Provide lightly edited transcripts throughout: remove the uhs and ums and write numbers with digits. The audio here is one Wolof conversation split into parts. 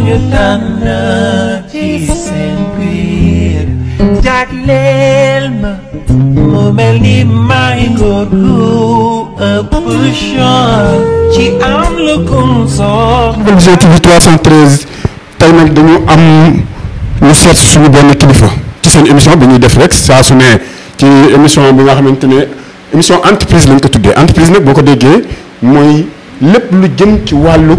ñu tànn ci seen biir jagleel ma mu mel ni may góor gu ëpp chance ci am lu kum soog. GTV 313 tey nag dañu am ñu seet suñu benn kilifa ci seen émission bi ñuy def rek saa su ne ci émission bi nga xamante ne émission entreprise lañ ko tuddee entreprise nag boo ko déggee mooy lépp lu jëm ci wàllu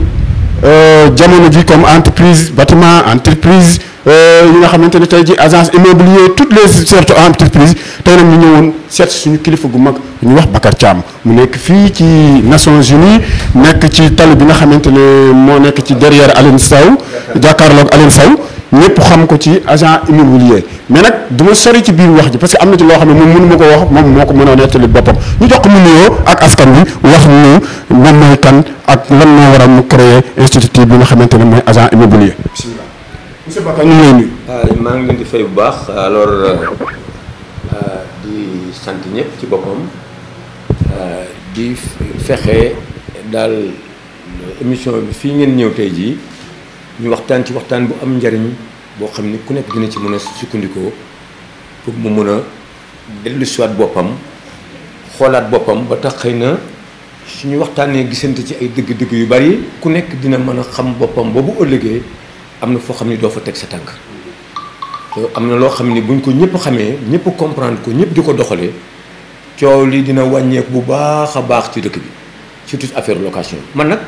jamono ji comme entreprise bâtiment entreprise yi nga xamante ne tey ji agence immobilier toutes les sortes entreprises tey nag ñu ñëwoon seet suñu kilifa gu mag ñu wax Bakar Thiam mu nekk fii ci Nations Unies nekk ci tali bi nga xamante ne moo nekk ci derrière Aline Sow jàkkaarloog Aline Sow ñëpp xam ko ci agent immobilier mais nag du ma sori ci biir wax ji parce que am na ci loo xam ne moom mënu ma ko wax moom moo ko mën a nettali boppam ñu jox ko mu nuyoo ak askan bi wax ñu moom mooy kan ak lan moo waral mu créer institut bi nga xamante ne mooy agent immobilier. bismillah monsieur Bakar ñu ngi lay nuyu. maa ngi leen di fay bu baax alors di sant ñëpp ci boppam di fexe daal émission bi fii ngeen ñëw tey jii. ñu waxtaan ci waxtaan bu am njariñ boo xam ni ku nekk dina ci mën a sukkandikoo pour mu mën a dellu siwaat boppam xoolaat boppam ba tax xëy na suñu waxtaanee gisante ci ay dëgg-dëgg yu bari ku nekk dina mën a xam boppam ba bu ëllëgee am na foo xam ni doo fa teg sa tànk te am na loo xam ni buñ ko ñëpp xamee ñëpp comprendre ko ñëpp di ko doxalee coow li dina wàññeeku bu baax a baax ci dëkk bi surtout affaire location man nag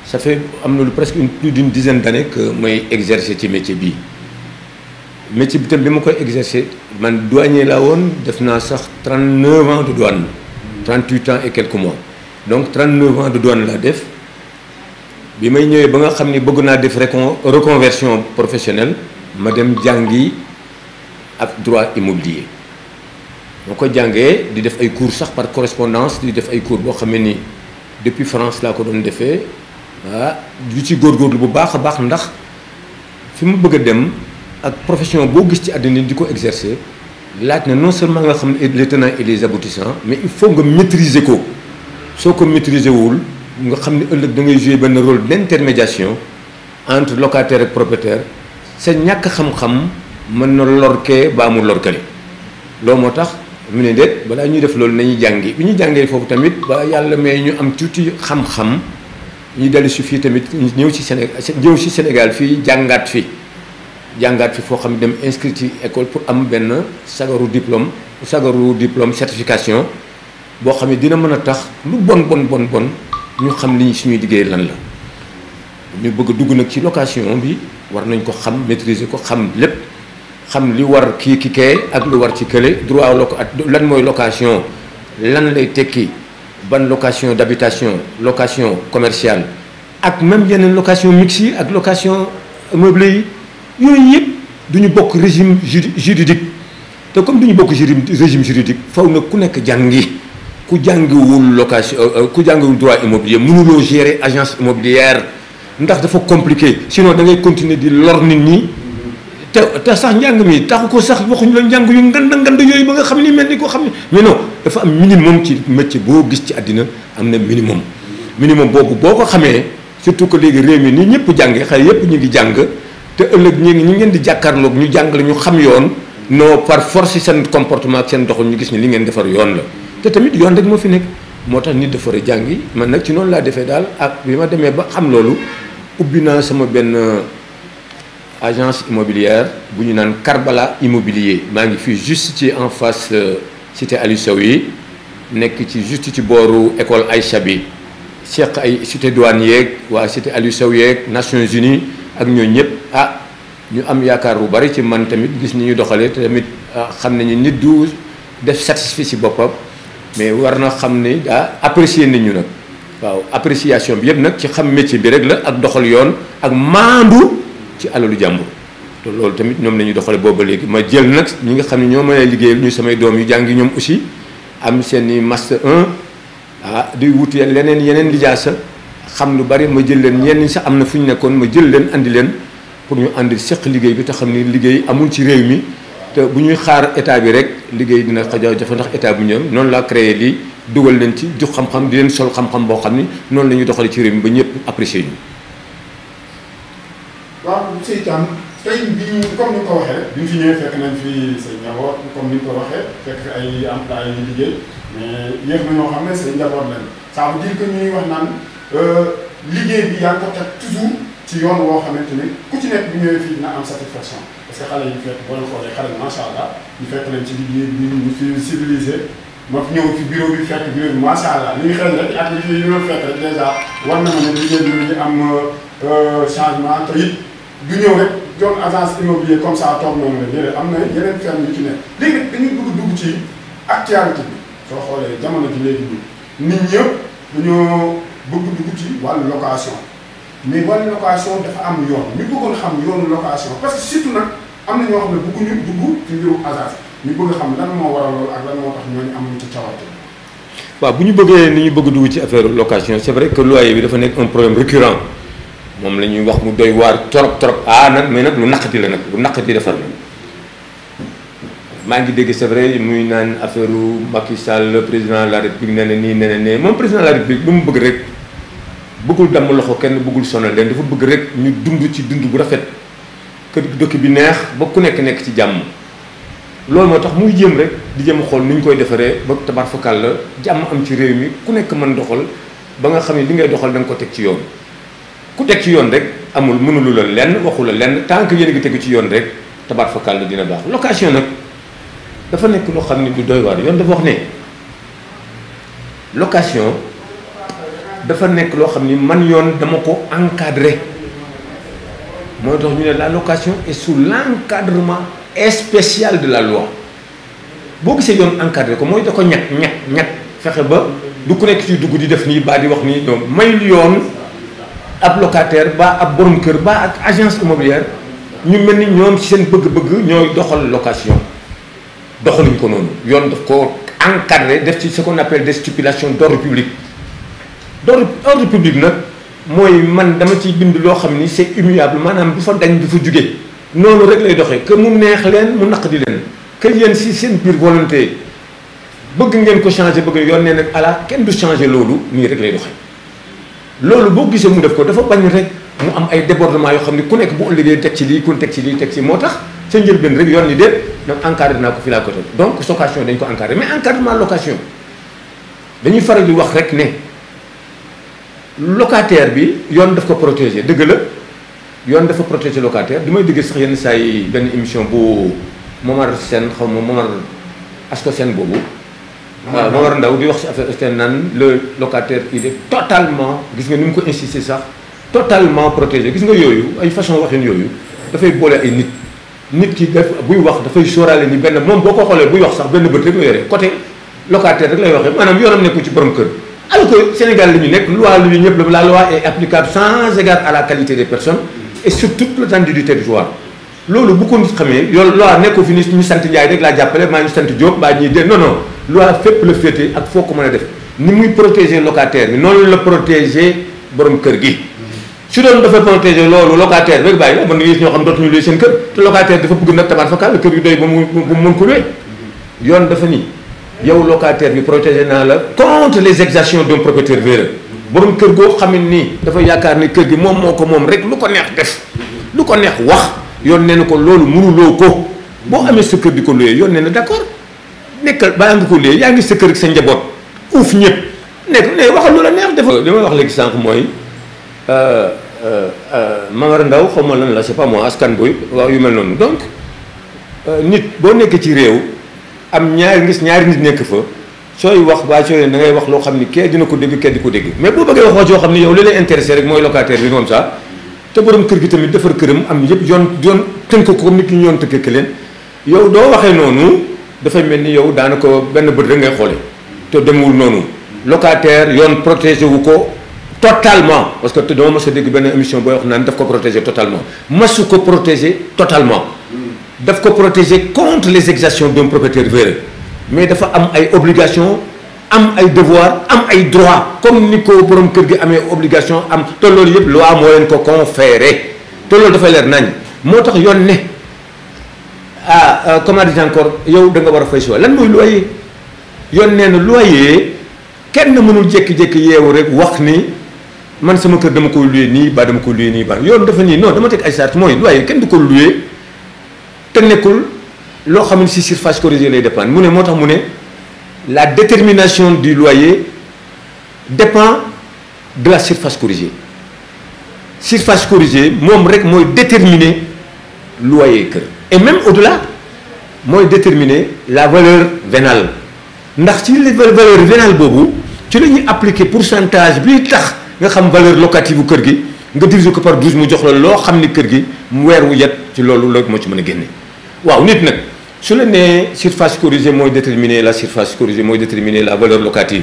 ça fait am na lu presque plus d'une dizaine d'années que may exercer ci métier bii métier bi tam bi ma koy exercer man douanier laa woon def naa sax 39 ans de douane 38 ans et quelques mois donc 39 ans de douane laa def bi may ñëwee ba nga xam ni bëgg naa def reconversion professionnelle ma dem jàngi ak droit immobilier moo ko jàngee di def ay cours sax par correspondance di def ay cours boo xam ne ni depuis France laa ko doon defee du ci góorgóorlu bu baax a baax ndax fi mu bëgg a dem ak profession boo gis ci àddina di ko exercer laaj na non seulement nga xam les tenants et les aboutissants mais il faut nga maîtriser ko soo ko maîtriser wul nga xam ne ëllëg da ngay jouer benn rôle d'intermédiation entre locataire ak propriétaire sa ñàkk xam-xam mën na lorkee baa mu lorkale loolu moo tax mu ne déet balaa ñuy def loolu nañuy jàngi bi ñu jàngee foofu tamit ba yàlla may ñu am tuuti xam-xam ñu dellu si fii tamit ñëw ci Sénégal fii jàngaat fi foo xam ne dem inscrit ci école pour am benn sagaru diplôme certification boo xam ne dina mën a tax lu bon ñu xam li suñuy liggéey lan la ñu bëgg a dugg nag ci location bi war nañ ko xam maîtriser ko xam lépp xam li war kii kee ak lu war ci kële droit lan mooy location lan lay tekki ban location d'habitation location commerciale ak même yeneen location mixte yi ak location meublé yi yooyu yëpp du ñu bokk régime juridique te comme du ñu bokk régime juridique faw na ku nekk jàngi ku jàngiwul location ku jàngiwul droit immobilier mënuloo gérer agence immobilière ndax dafa compliqué sinon da ngay continuer di lor nit ñi te sax njàng mi taxu ko sax waxuñu la njàng yu ngand yooyu ba nga xam ni mel ni koo xam ne mais non dafa am minimum ci métier boo gis ci àddina am na minimum boobu boo ko xamee surtout que léegi réew mi ni ñëpp jàngee xale yëpp ñu ngi jàng te ëllëg ñu ngeen di jàkkaarloog ñu jàng la ñu xam yoon non par force seen comportement ak seen doxul ñu gis ni li ngeen defar yoon la te tamit yoon rek moo fi nekk moo tax nit dafa war a jàngi man nag ci noonu laa defee daal ak bi ma demee ba xam loolu ubbi naa sama benn agence immobilière bu ñu naan Karbala immobilier maa ngi fii juste ci en face cité Aliou Sow yi nekk ci juste ci booru école Aïcha bi seq ay cité douane yeeg waa cité Aliou Sow yeeg Nations Unies ak ñooñu ñëpp ñu am yaakaar bu bari ci man tamit gis ni ñu doxalee te tamit xam nañu nit du def satisfait ci boppam mais war na xam ni apprécier nit ñu nag waaw appréciation bi yëpp nag ci xam métier bi rek la ak doxal yoon ak maandu ci alalu jàmbur te loolu tamit ñoom la ñuy doxale booba léegi ma jël nag ñi nga xam ne ñoo mën a liggéeyal ñu samay doom yu jàngi ñoom aussi am seen i master 1 di wuti yeneen lijaasa xam lu bari ma jël leen ñenn ñi sax am na fu ñu nekkoon ma jël leen andi leen pour ñu andi seq liggéey bi te xam ni liggéey amul ci réew mi te bu ñuy xaar état bi rek liggéey dina xajaw jafe ndax état bu ñëw noonu laa créé lii dugal leen ci jox xam-xam di leen sol xam-xam boo xam ni noonu la ñuy doxale ci réew mi ba ñëpp apprécier ñu. waaw Sey Thiam tey bi comme ni nga ko waxee rek bi ñu fi ñëwee fekk nañ fi say njaboot comme ni nga ko waxee fekk fi ay employés yi liggéey mais yéex na ñoo xam ne say njaboot lañ ça veut dire que ñuy wax naan liggéey bi yaa ngi ko teg toujours ci yoon woo xamante ni ku ci nekk bu ñëwee fii dina am satisfaction parce que xale yi fekk boo leen xoolee xale macha allah ñu fekk leen ci liggéey bi ñu fi civilisé ma fi ñëw fi bureau bi fekk bureau bi macha allah li ñu xel rek ak li fi ñu fekk rek dèjà war na ma ne liggéey bi ñu am changement te it du ñëw rek doon agence immobilier comme ça toog noonu la déedéet am na yeneen ferme yu ci nekk léegi dañuy dugg ci actualité bi soo xoolee jamono ji léegi bi nit ñëpp dañoo bëgg dugg ci wàllu location mais wàllu location dafa am yoon ñu bëggoon xam yoonu location parce que surtout nag am na ñoo xam ne bëgguñu dugg ci mbirum agence ñu bëgg xam lan moo waral loolu ak lan moo tax ñooñu amuñu ci cawarte. waaw bu ñu bëggee ni ñu bëgg dugg ci affaire location c'est vrai que loyer bi dafa nekk un problème récurrent moom la ñuy wax mu doy waar trop nag mais nag lu naqati la nag lu naqati defar la maa ngi dégg c'est vrai muy naan affaire Macky Sall le président de la République nee na nii nee na ne moom président de la République lu mu bëgg rek bëggul damm loxo kenn bëggul sonal leen dafa bëgg rek ñu dund ci dund bu rafet kër dëkk bi neex ba ku nekk ci jàmm loolu moo tax muy jéem rek di jéem a xool ni ñu koy defaree ba tabaar fakal la jàmm am ci réew mi ku nekk mën doxal ba nga xam ne li ngay doxal da nga ko teg ci yoon ku teg ci yoon rek amul mënulu la lenn waxu la lenn tant que yéen a ngi tegu ci yoon rek tabaar fakal la dina baax location nag dafa nekk loo xam ne du doy waar yoon dafa wax ne location dafa nekk loo xam ni man yoon dama ko encadré moo tax ñu ne la location est sous l'encadrement spécial de la loi boo gisee yoon encadré ko mooy da ko ñett fexe ba du ku nekk ci dugg di def nii baa di wax nii ñoom mayul yoon ab locataire ba ab borom kër ba ak agence immobilière ñu mel ni ñoom ci seen bëgg-bëgg ñooy doxal location doxaluñ ko noonu yoon daf ko encadré def ci ce qu'on appelle des stipulations d'ordre public ordre public nag mooy man dama ciy bind loo xam ni c'est immuable maanaam du fa dañ du fa jóge noonu rek lay doxee que mu neex leen mu naq di leen que yéen si seen biir volonté bëgg ngeen ko changer bëgg yoon nee nag ala kenn du changer loolu nii rek lay doxee loolu boo gisee mu def ko dafa bañ rek mu am ay débordement yoo xam ne ku nekk bu ëllëgee teg ci lii ku teg ci lii teg ci moo tax sa njëlbeen rek yoon ni déet donc encadré naa ko fii laa ko teg donc location dañ ko encadré mais encadrement location dañuy faral di wax rek ne locataire bi yoon daf ko protéger dëgg la yoon dafa protéger locataire di may dégg sax yenn saa yi benn émission bu Momar Sène xaw ma Momar Asko Sène boobu waaw Momar Ndaw di wax si affaire Sène naan le locataire il est totalement gis nga ni mu ko insister sax totalement protégé gis nga yooyu ay façon waxin yooyu dafay boole ay nit ki def buy wax dafay sóoraale ni benn moom boo ko xoolee buy wax sax benn bët rek la yore côté locataire rek lay waxee maanaam yoonam nekkul ci borom kër alors que Sénégal la ñu nekk loi lu ñu ñëpp la loi est applicable sans égard à la qualité des personnes et sur toute l'étendue du territoire loolu bu ko nit xamee yow loi nekkul fi ni ñu sant Ndiaye rek laa jàppale maa ñu sant Diop baa ñuy dee non loi fépp la féete ak foo ko mën a def ni muy protéger locataire bi noonu la protéger borom kër gi su doon dafa protéger loolu locataire rek bàyyi la mën nga gis ñoo xam dootuñu luy seen kër te locataire dafa bëgg nag tabaar fakal kër yu doy ba mu mën ko luy yoon dafa ni yow locataire bi protéger naa la contre les exactions d'un propriétaire véreux borom kër goo xam ne nii dafa yaakaar ni kër gi moom moo ko moom rek lu ko neex def lu ko neex wax yoon nee na ko loolu mënuloo ko boo amee sa kër di ko luyee yoon nee na d'accord nekkal balaa nga ko luyee yaa ngi sa kër ak sa njaboot uuf ñëpp nekk ne waxal lu la neex def li may wax léegi sànq mooy Mamar Ndaw xaw ma lan la c'est pas moi askan boy waaw yu mel noonu donc nit boo nekkee ci réew am ñaari nit nekk fa sooy wax waa sooy da ngay wax loo xam ni kee dina ko dégg kee di ko dégg mais boo bëggee wax yoo xam ni yow li lay intéressé rek mooy locataire bi comme ça te borom kër gi tamit defar këram am yëpp yoon tënk ko comme nit ñi yoon tënk leen yow doo waxee noonu dafay mel ni yow daanaka benn bët rek ngay xoole te demul noonu locataire yoon protégé wu ko totalement parce que dama mos a dégg benn émission booy wax naan daf ko protéger totalement masu ko protéger totalement daf ko protéger contre les exactions d'un propriétaire véreux mais dafa am ay obligations am ay devoirs am ay droits comme ni ko borom kër gi amee obligation am te loolu yëpp loi moo leen ko conféré te loolu dafay leer nañ moo tax yoon ne comment dire encore yow da nga war a fay si lan mooy loyer yoon nee na loyer kenn mënul jékki-jékki yeewu rek wax ni man sama kër dama koy loué nii ba dama koy loué nii ba yoon dafa nii non dama teg ay charte mooy loyer kenn du ko loué te nekkul loo xam ne si surface corrigée lay dépendre mu ne moo tax mu ne la détermination du loyer dépend de la surface corrigée surface corrigée moom rek mooy déterminer loyer kër et même au-delà mooy déterminer la valeur vénale ndax ci valeur vénale boobu ci la ñuy appliquer pourcentage bi tax nga xam valeur locative bu kër gi nga diviser ko par 12 mu jox la loo xam ni kër gi mu weer wu yet ci loolu la moo ci mën a génne waaw nit nag su la nee surface corrigée mooy déterminer la surface corrigée mooy déterminer la valeur locative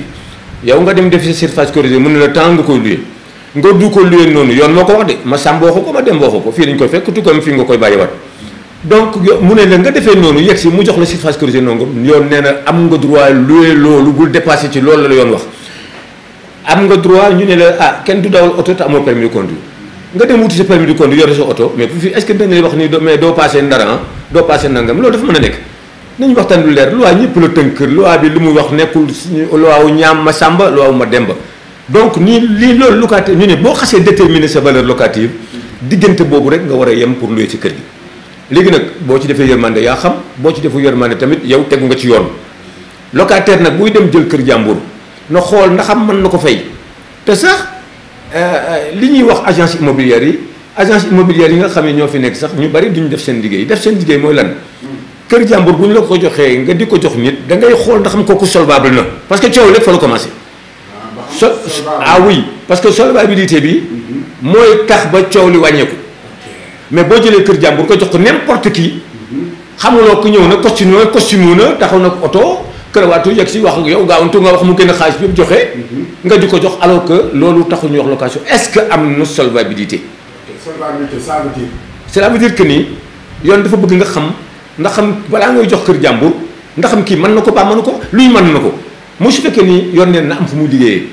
yow nga dem def si surface corrigée mën na la temps nga koy loué nga du ko loué noonu yoon moo ko wax de ma sàmm waxu ko ma dem waxu ko fii dañ koy fekk tout comme fii nga koy bàyyiwaat donc mu ne la nga defee noonu yegg si mu jox la surface corrigée noonu yoon nee na am nga droit loué loolu bul dépassé ci loolu la la yoon wax am nga droit ñu ne la ah kenn du dawal oto te amoo permis de conduire nga dem wuti sa permis de conduire yore sa oto mais fii est-ce que dañ lay wax ni mais doo passé ndara doo passé nangam loolu dafa mën a nekk nañu waxtaan lu leer loi ñëpp la tënk loi bi lu mu wax nekkul loi wu ñaam ma sàmba loi wu ma demba donc nii lii loolu locative ñu ne boo xasee déterminer sa valeur locative diggante boobu rek nga war a yem pour louer ci kër gi léegi nag boo ci defee yërmande yaa xam boo ci defee yërmande tamit yow tegu nga ci yoon locataire nag buy dem jël kër jàmbur na xool ndax am mën na ko fay te sax li ñuy wax agence immobilière yi nga xam ne ñoo fi nekk sax ñu bari duñu def seen liggéey mooy lan kër jàmbur bu ñu la ko joxee nga di ko jox nit da ngay xool ndax am kooku solvable na parce que coow lépp fa la commencé oui parce que solvabilité bi mooy tax ba coow li wàññeeku mais boo jëlee kër jàmbur ko jox ko n'importe qui xamuloo ko ñëw na costume na taxaw na ko oto karawaatu yegg si wax ak yow gaawantu nga wax mu gën a xaalis bi yëpp joxe nga di ko jox alors que loolu taxul ñu wax location est-ce que am na solvabilité. solvabilité ça veut dire. cela veut dire que ni yoon dafa bëgg nga xam ndax xam balaa ngay jox kër jàmbur ndax xam kii mën na ko ba mënu ko luy mën na ko mu su fekkee ni yoon nee na am fu muy liggéeyee.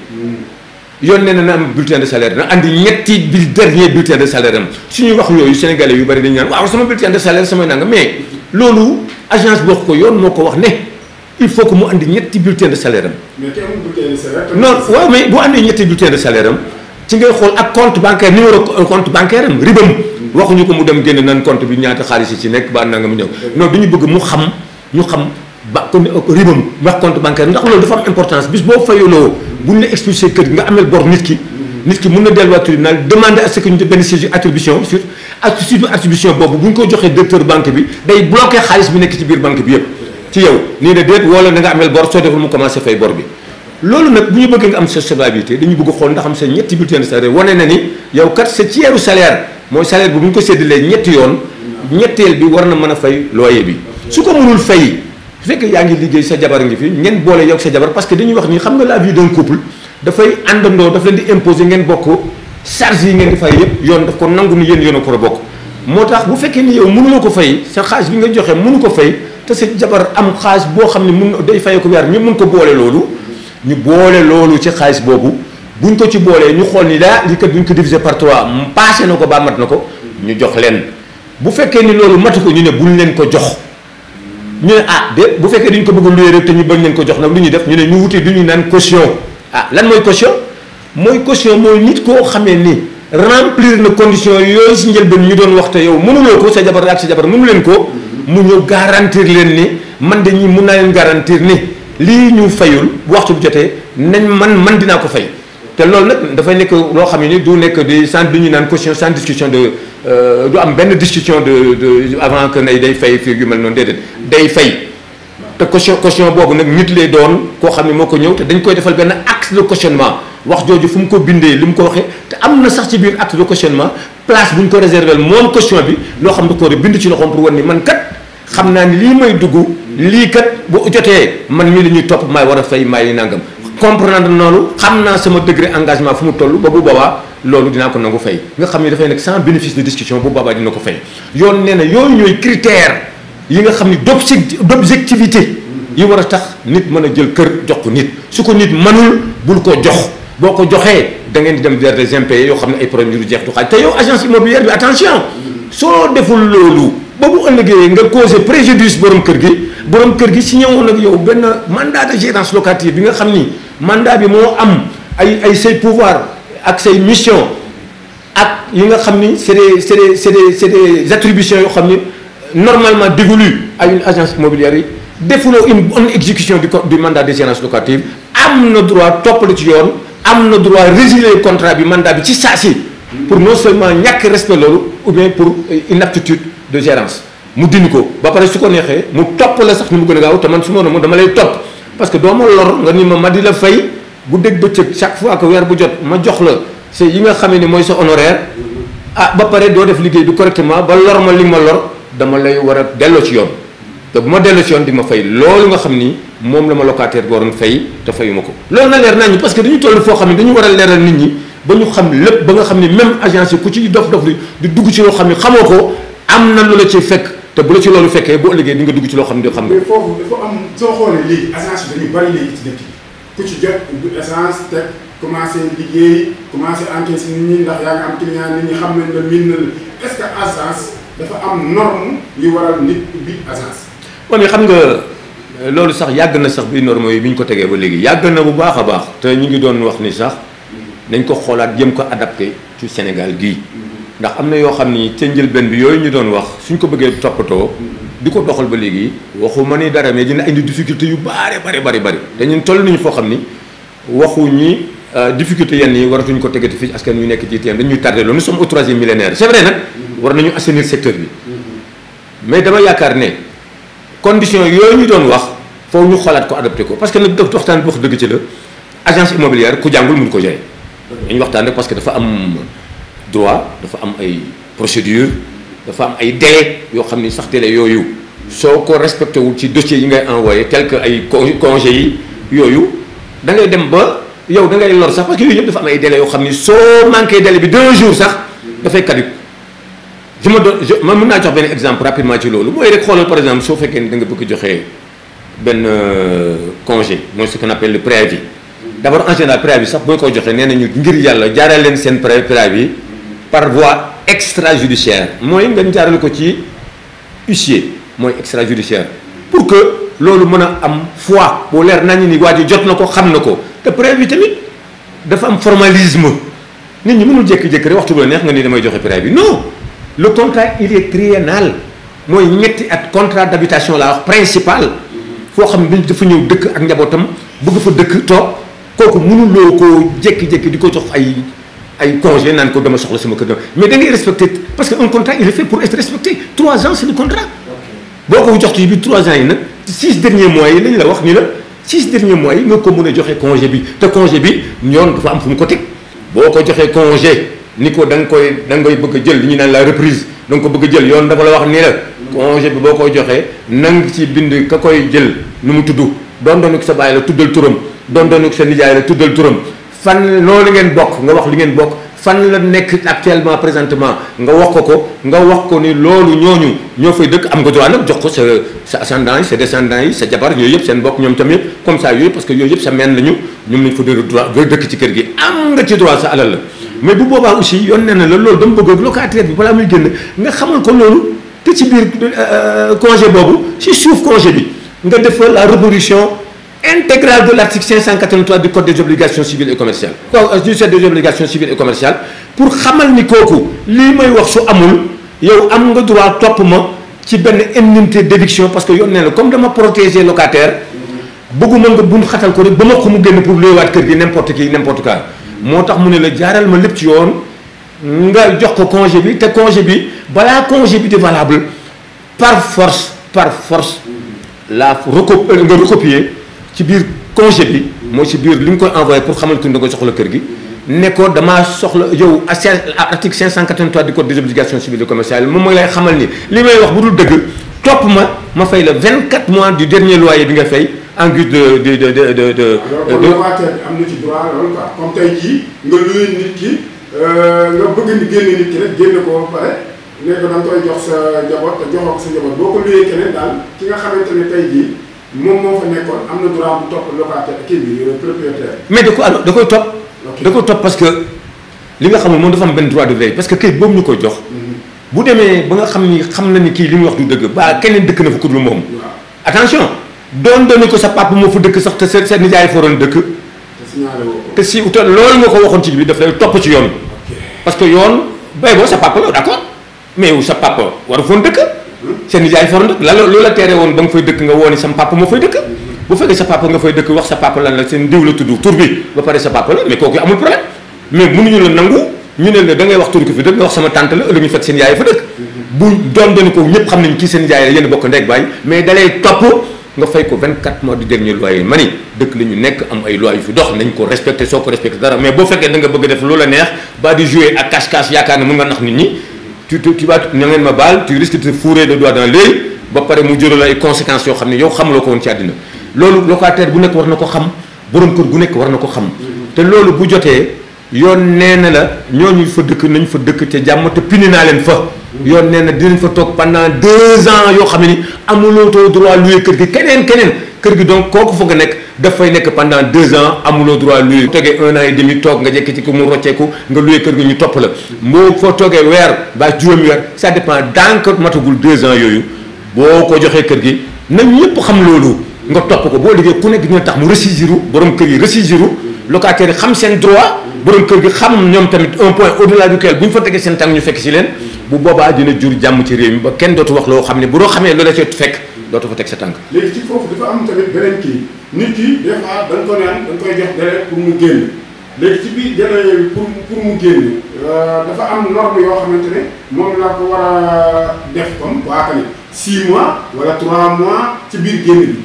yoon nee na am bulletin de salaire na andi ñetti dernier bulletin de salaire am suñuy wax yooyu sénégalais yu bari dañu naan waaw sama bulletin de salaire samay nanga mais loolu agence bi wax ko yoon moo ko wax ne il faut que mu andi ñetti bulletin de salaire am. mais te amul bulletin de salaire. non waaw mais bu andee ñetti bulletin de salaire am ci ngay xool ak compte bancaire numéro compte bancaire am ribam waxuñu ko mu dem génn nan compte bi ñaata xaalis yi ci nekk ba nanga mu ñëw non du ñu bëgg mu xam ñu xam ba ko ribam wax compte bancaire ndax loolu dafa am importance bis boo fayuloo buñ la expulsé kër gi nga amel bor nit ki mun na delluwaat tribunal demander à ce que ñu benn saisie attribution sur attribution boobu bu ñu ko joxee directeur banque bi day bloqué xaalis bi nekk ci biir banque bi yëpp ci yow nii na déet wala na nga amel bor soo deful mu commencé fay bor bi loolu nag bu ñu bëggee nga am sa solvabilité dañu bëgg xool ndax am sa ñetti bulletin de salaire wane na ni yow kat sa tiers salaire mooy salaire bi bu ñu ko séddalee ñetti yoon ñetteel bi war na mën a fay loyer bi su ko mënul fay su fekkee yaa ngi liggéey sa jabar ngi fi ngeen boole yow sa jabar parce que dañuy wax ni xam nga la vie d'un couple dafay àndandoo daf leen di imposer ngeen bokk charge yi ngeen di fay yëpp yoon daf ko nangu ni yéen a ko bokk moo tax bu fekkee ni yow mënuloo ko fay sa xaalis bi nga joxe mënu ko fay te sa jabar am xaalis boo xam ne mun day fay ko weer ñu mun ko boole loolu ñu boole loolu ci xaalis boobu buñ ko ci boolee ñu xool ni daa li kat buñ ko diviser par 3 mu passé na ko ba mat na ko ñu jox leen bu fekkee ni loolu matu ko ñu ne buñ leen ko jox ñu ne ah de bu fekkee dañ ko bëgg a louer rek te ñu bañ leen ko jox nag lu ñuy def ñu ne ñu wuti du ñu naan caution ah lan mooy caution mooy nit koo xamee ni remplir na condition yooyu si njëlbeen ñu doon wax te yow mënuloo ko sa jabar ak sa jabar mënu leen ko mu ñëw garantir leen ni man de ñi mun naa leen garantir ni lii ñu fayul bu waxtu bu jotee nañ man dinaa ko fay te loolu nag dafay nekk loo xam ne ni du nekk di sans du ñu naan caution sans discussion de du am benn discussion de avant que nay day fay fii yu mel noonu déedéet day fay te caution boobu nag nit lay doon koo xam ne moo ko ñëw te dañ koy defal benn acte de cautionnement wax jooju fu mu ko bindee li mu ko waxee te am na sax ci biir acte de cautionnement place bu ñu ko réserver moom caution bi loo xam ne ko war a bind ci loxoom pour wan ni man kat xam naa ni lii may dugg lii kat bu jotee man mii la ñuy topp maay war a fay maay nangam comprendre noonu xam naa sama degré engagement fu mu toll ba bu boobaa loolu dinaa ko nangu fay nga xam ne dafay nekk sans bénéfice de discussion bu boobaa dina ko fay yoon nee na yooyu ñooy critères yi nga xam ni d'objectivité yi war a tax nit mën a jël kër jox ko nit su ko nit mënul bul ko jox boo ko joxee da ngeen di dem vers des impayés yoo xam ne ay problème yu du jeex du xaaj te yow agence immobilière bi attention soo deful loolu ba bu ëllëgee nga causé préjudice borom kër gi signé woon ak yow benn mandat de gérance locative bi nga xam ni mandat bi moo am ay say pouvoir ak say mission ak yi nga xam ni c'est des attributions yoo xam ni normalement dévolues à une agence immobilière yi defuloo une bonne exécution du mandat de gérance locative am na droit toppale ci yoon am na droit résilier contrat bi mandat bi ci saa si pour non seulement ñàkk respect loolu ou bien pour inaptitude de gérance mu dindi ko ba pare su ko neexee mu topp la sax ni mu gën a gaaw te man su ma doon dama lay topp parce que doo ma lor nga ni ma di la fay guddeeg bëccëg chaque fois que weer bu jot ma jox la c'est yi nga xamee ni mooy sa honoraire ah ba pare doo def liggéey bi correctement ba lor ma li ma lor dama lay war a delloo ci yoon te bu ma delloo ci yoon di ma fay loolu nga xam ni moom la ma locataire bi waroon fay te fayuma ko loolu na leer nañu parce que dañu toll foo xam ne dañu war a leeral nit ñi ba ñu xam lépp ba nga xam ni même agence yi ku ci dof di dugg ci loo xam ne xamoo ko am na lu la ci fekk te bu la ci loolu fekkee bu ëllëgee di nga dugg ci loo xam ne xam nga. mais foofu dafa am soo xoolee léegi agence yi dañu bari léegi ci dëkk bi ku ci jot du essence teg commencé liggéey commencé encaisser nit ñi ndax yaa ngi am client nit ñi xam nañ la miin na la est-ce que agence dafa am norme li waral nit bi agence. moom xam nga loolu sax yàgg na sax bi norme yi bi ñu ko tegee ba léegi yàgg na bu baax a baax te ñu ngi doon wax ni sax nañ ko xoolaat jëm ko adapté ci Sénégal gii ndax am na yoo xam ni ca njëlbeen bi yooyu ñu doon wax suñ ko bëggee toppatoo di ko doxal ba léegi waxuma ni dara mais dina indi difficulté yu bari te ñun toll nañu foo xam ni waxu ñi difficulté yenn yi waratuñu ko tegati fii askan ñu nekk ci teen dañuy tardé loolu nous sommes au 3e millénaire c'est vrai nag war nañu assainir secteur bi mais dama yaakaar ne condition yooyu ñu doon wax foofu ñu xoolaat ko adapté ko parce que nag daf waxtaan bi wax dëgg ci la agence immobilière ku jàngul mun ko gérer dañu waxtaan rek parce que dafa am droit dafa am ay procédure dafa am ay délai yoo xam ni sax délai yooyu soo ko respecté wul ci dossier yi ngay envoyé tel que ay congé yi yooyu da ngay dem ba yow da ngay lor sax parce que yooyu yëpp dafa am ay délai yoo xam ni soo manqué délai bi 2 jours sax dafay caduc man mën naa jox benn exemple rapidement ci loolu mooy rek xoolal par exemple soo fekkee ni da nga bëgg joxe benn congé mooy ce qu'on appelle le préavis d'abord en général préavis sax booy ko joxe nee nañu ngir yàlla jaarale leen seen préavis par voie extrajudiciaire mooy nga jaarale ko ci huissier mooy extrajudiciaire pour que loolu mën a am foi boo leer nañu ni waa ji jot na ko xam na ko te préavis tamit dafa am formalisme nit ñi mënul jékki-jékki rek waxtu bu la neex nga ni damay joxe préavis non le contrat il est triennal mooy ñetti at contrat d'habitation laa wax principal foo xam ne dafa ñëw dëkk ak njabootam bëgg fa dëkk toog kooku mënuloo koo jékki-jékki di ko jox ay congé naan ko dama soxla sama kër mais da ngay respecté parce que un contrat il est fait pour être respecté 3 ans c'est le contrat boo ko jox ci biir 3 ans yi nag 6 derniers mois yi lañ la wax ni la 6 derniers mois yi nga ko mën a joxe congé bi te congé bi ñoon dafa am fu mu ko teg boo ko joxee congé ni ko da nga koy bëgg a jël li ñu naan la reprise da nga ko bëgg a jël yoon dafa la wax ni la congé bi boo koy joxee nang ci bind ka koy jël nu mu tudd doon ko sa bàyyi la tuddal turam doon ko sa nijaay la tuddal turam fan loolu ngeen bokk nga wax li ngeen bokk fan la nekk actuellement présentement nga wax ko ni loolu ñooñu ñoo fay dëkk am nga droit nag jox ko sa ascendant yi sa descendant yi sa jabar yooyu yëpp seen bokk ñoom tam yëpp comme ça yooyu parce que yooyu yëpp sa meen lañu ñoom lañ fa droit dëkk ci kër gi am nga ci droit sa alal la mais bu boobaa aussi yoon nee na la loolu dama bëgg locataire bi balaa muy génn nga xamal ko loolu te ci biir congé boobu ci suuf congé bi nga def la révolution intégrale de l'article 583 du code des obligations civiles et commerciales du code des obligations civiles et commerciales pour xamal ni kooku lii may wax su amul yow am nga droit topp ma ci benn indemnité d'éviction parce que yoon nee na comme dama protéger locataire bëgguma nga bun xatal ko rek ba ma ko mu génn pour luyewaat kër gi n'importe qui n'importe quand moo tax mu ne la jaaral ma lépp ci yoon nga jox ko congé bi te congé bi balaa congé bi di valable par force nga recopier ci biir congé bi mooy ci biir li nga koy envoyé pour xamal ko da nga soxla kër gi ne ko damaa soxla yow article 583 du code des obligations civiles et commerciales moom mooy lay xamal ni li may wax bu dul dëgg topp ma fay la 24 mois du dernier loyer bi nga fay en guise de kon locataire bi am na ci droit loolu quoi comme tey jii nga luye nit ki nga bëgg ni génne nit ki rek génne ko ba pare ne ko da nga koy jox sa njaboot te joxoo ko sa njaboot boo ko luyee keneen daal ki nga xamante ne tey jii moom moo fa nekkoon am na droit bu topp locataire kii bi propriétaire. mais da koy topp. da koy topp parce que li nga xamul moom dafa am benn droit de veille parce que kayit boobu ñu koy jox. bu demee ba nga xam na ni kii li muy wax du dëgg ba keneen dëkk na fa ku dul moom. attention doon ko sa papa moo fa dëkk sax te seen nijaay fa waroon dëkk te si te loolu nga ko waxoon ci bi daf lay topp ci yoon. parce que yoon bay boo sa papa la d'accord mais yow sa papa war a foon dëkk. seen nijaay foon dëkk lan loolu la tere woon ba nga fay dëkk nga wooni sam papa moo fay dëkk. bu fekkee sa papa nga fay dëkk wax sa papa lan la seen diw la tudd tur bi ba pare sa papa la mais kooku amul problème mais mënuñu la nangu ñu ne la da ngay wax tur ki fi dëkk nga wax sama tante la ëllëg ñu fekk seen yaay fa dëkk. bu doon ko ñëpp xam nañ kii seen yaay la yéen bokk ndeg baay mais dalay topp nga fay ko 24 mois du dernier loyer ma ni dëkk la ñu nekk am ay loi yu fi dox nañ ko respecté soo ko respecté dara mais boo fekkee da nga bëgg def loola neex ba di jouer ak cache-cache yaakaar ne mën nga nax nit ñi tu vas na ngeen ma baal tu risques de te fourrer le doigt dans l'œil ba pare mu jural ay conséquences yoo xam ne yow xamuloo ko woon ci àddina loolu locataire bu nekk war na ko xam borom kër gu nekk war na ko xam te loolu bu jotee yoon nee na la ñooñu fa dëkk nañ fa dëkk te jàmm te pini naa leen fa yoon nee na dinañ fa toog pendant 2 ans yoo xam ne ni amuloo too droit louer kër gi keneen kër gi donc kooku fa nga nekk daf fay nekk pendant 2 ans amuloo droit louer toogee 1 an et demi toog nga jekki ci ko mu rocceeku nga louer kër gi ñu topp la moo foo toogee weer ba juróomi weer ça dépend tant que matagul 2 ans yooyu boo ko joxee kër gi nañ ñëpp xam loolu nga topp ko boo liggéey ku nekk dina tax mu ressaisiru borom kër yi ressaisiru locataire yi xam seen droit borom kër gi xam ñoom tamit un point au-delà duquel bu ñu fa tegee seen tànk ñu fekk si leen bu boobaa dina jur jàmm ci réew mi ba kenn dootu wax loo xam ne bu doo xamee loola ci fekk dootu fa teg sa tànk. léegi ci foofu dafa am tamit beneen kii nit ki des fois da nga ko naan da nga koy jox délai pour mu génn léegi ci biir délai yooyu pour mu génn dafa am norme yoo xamante ne moom la ko war a def comme waa ni 6 mois wala 3 mois ci biir génn bi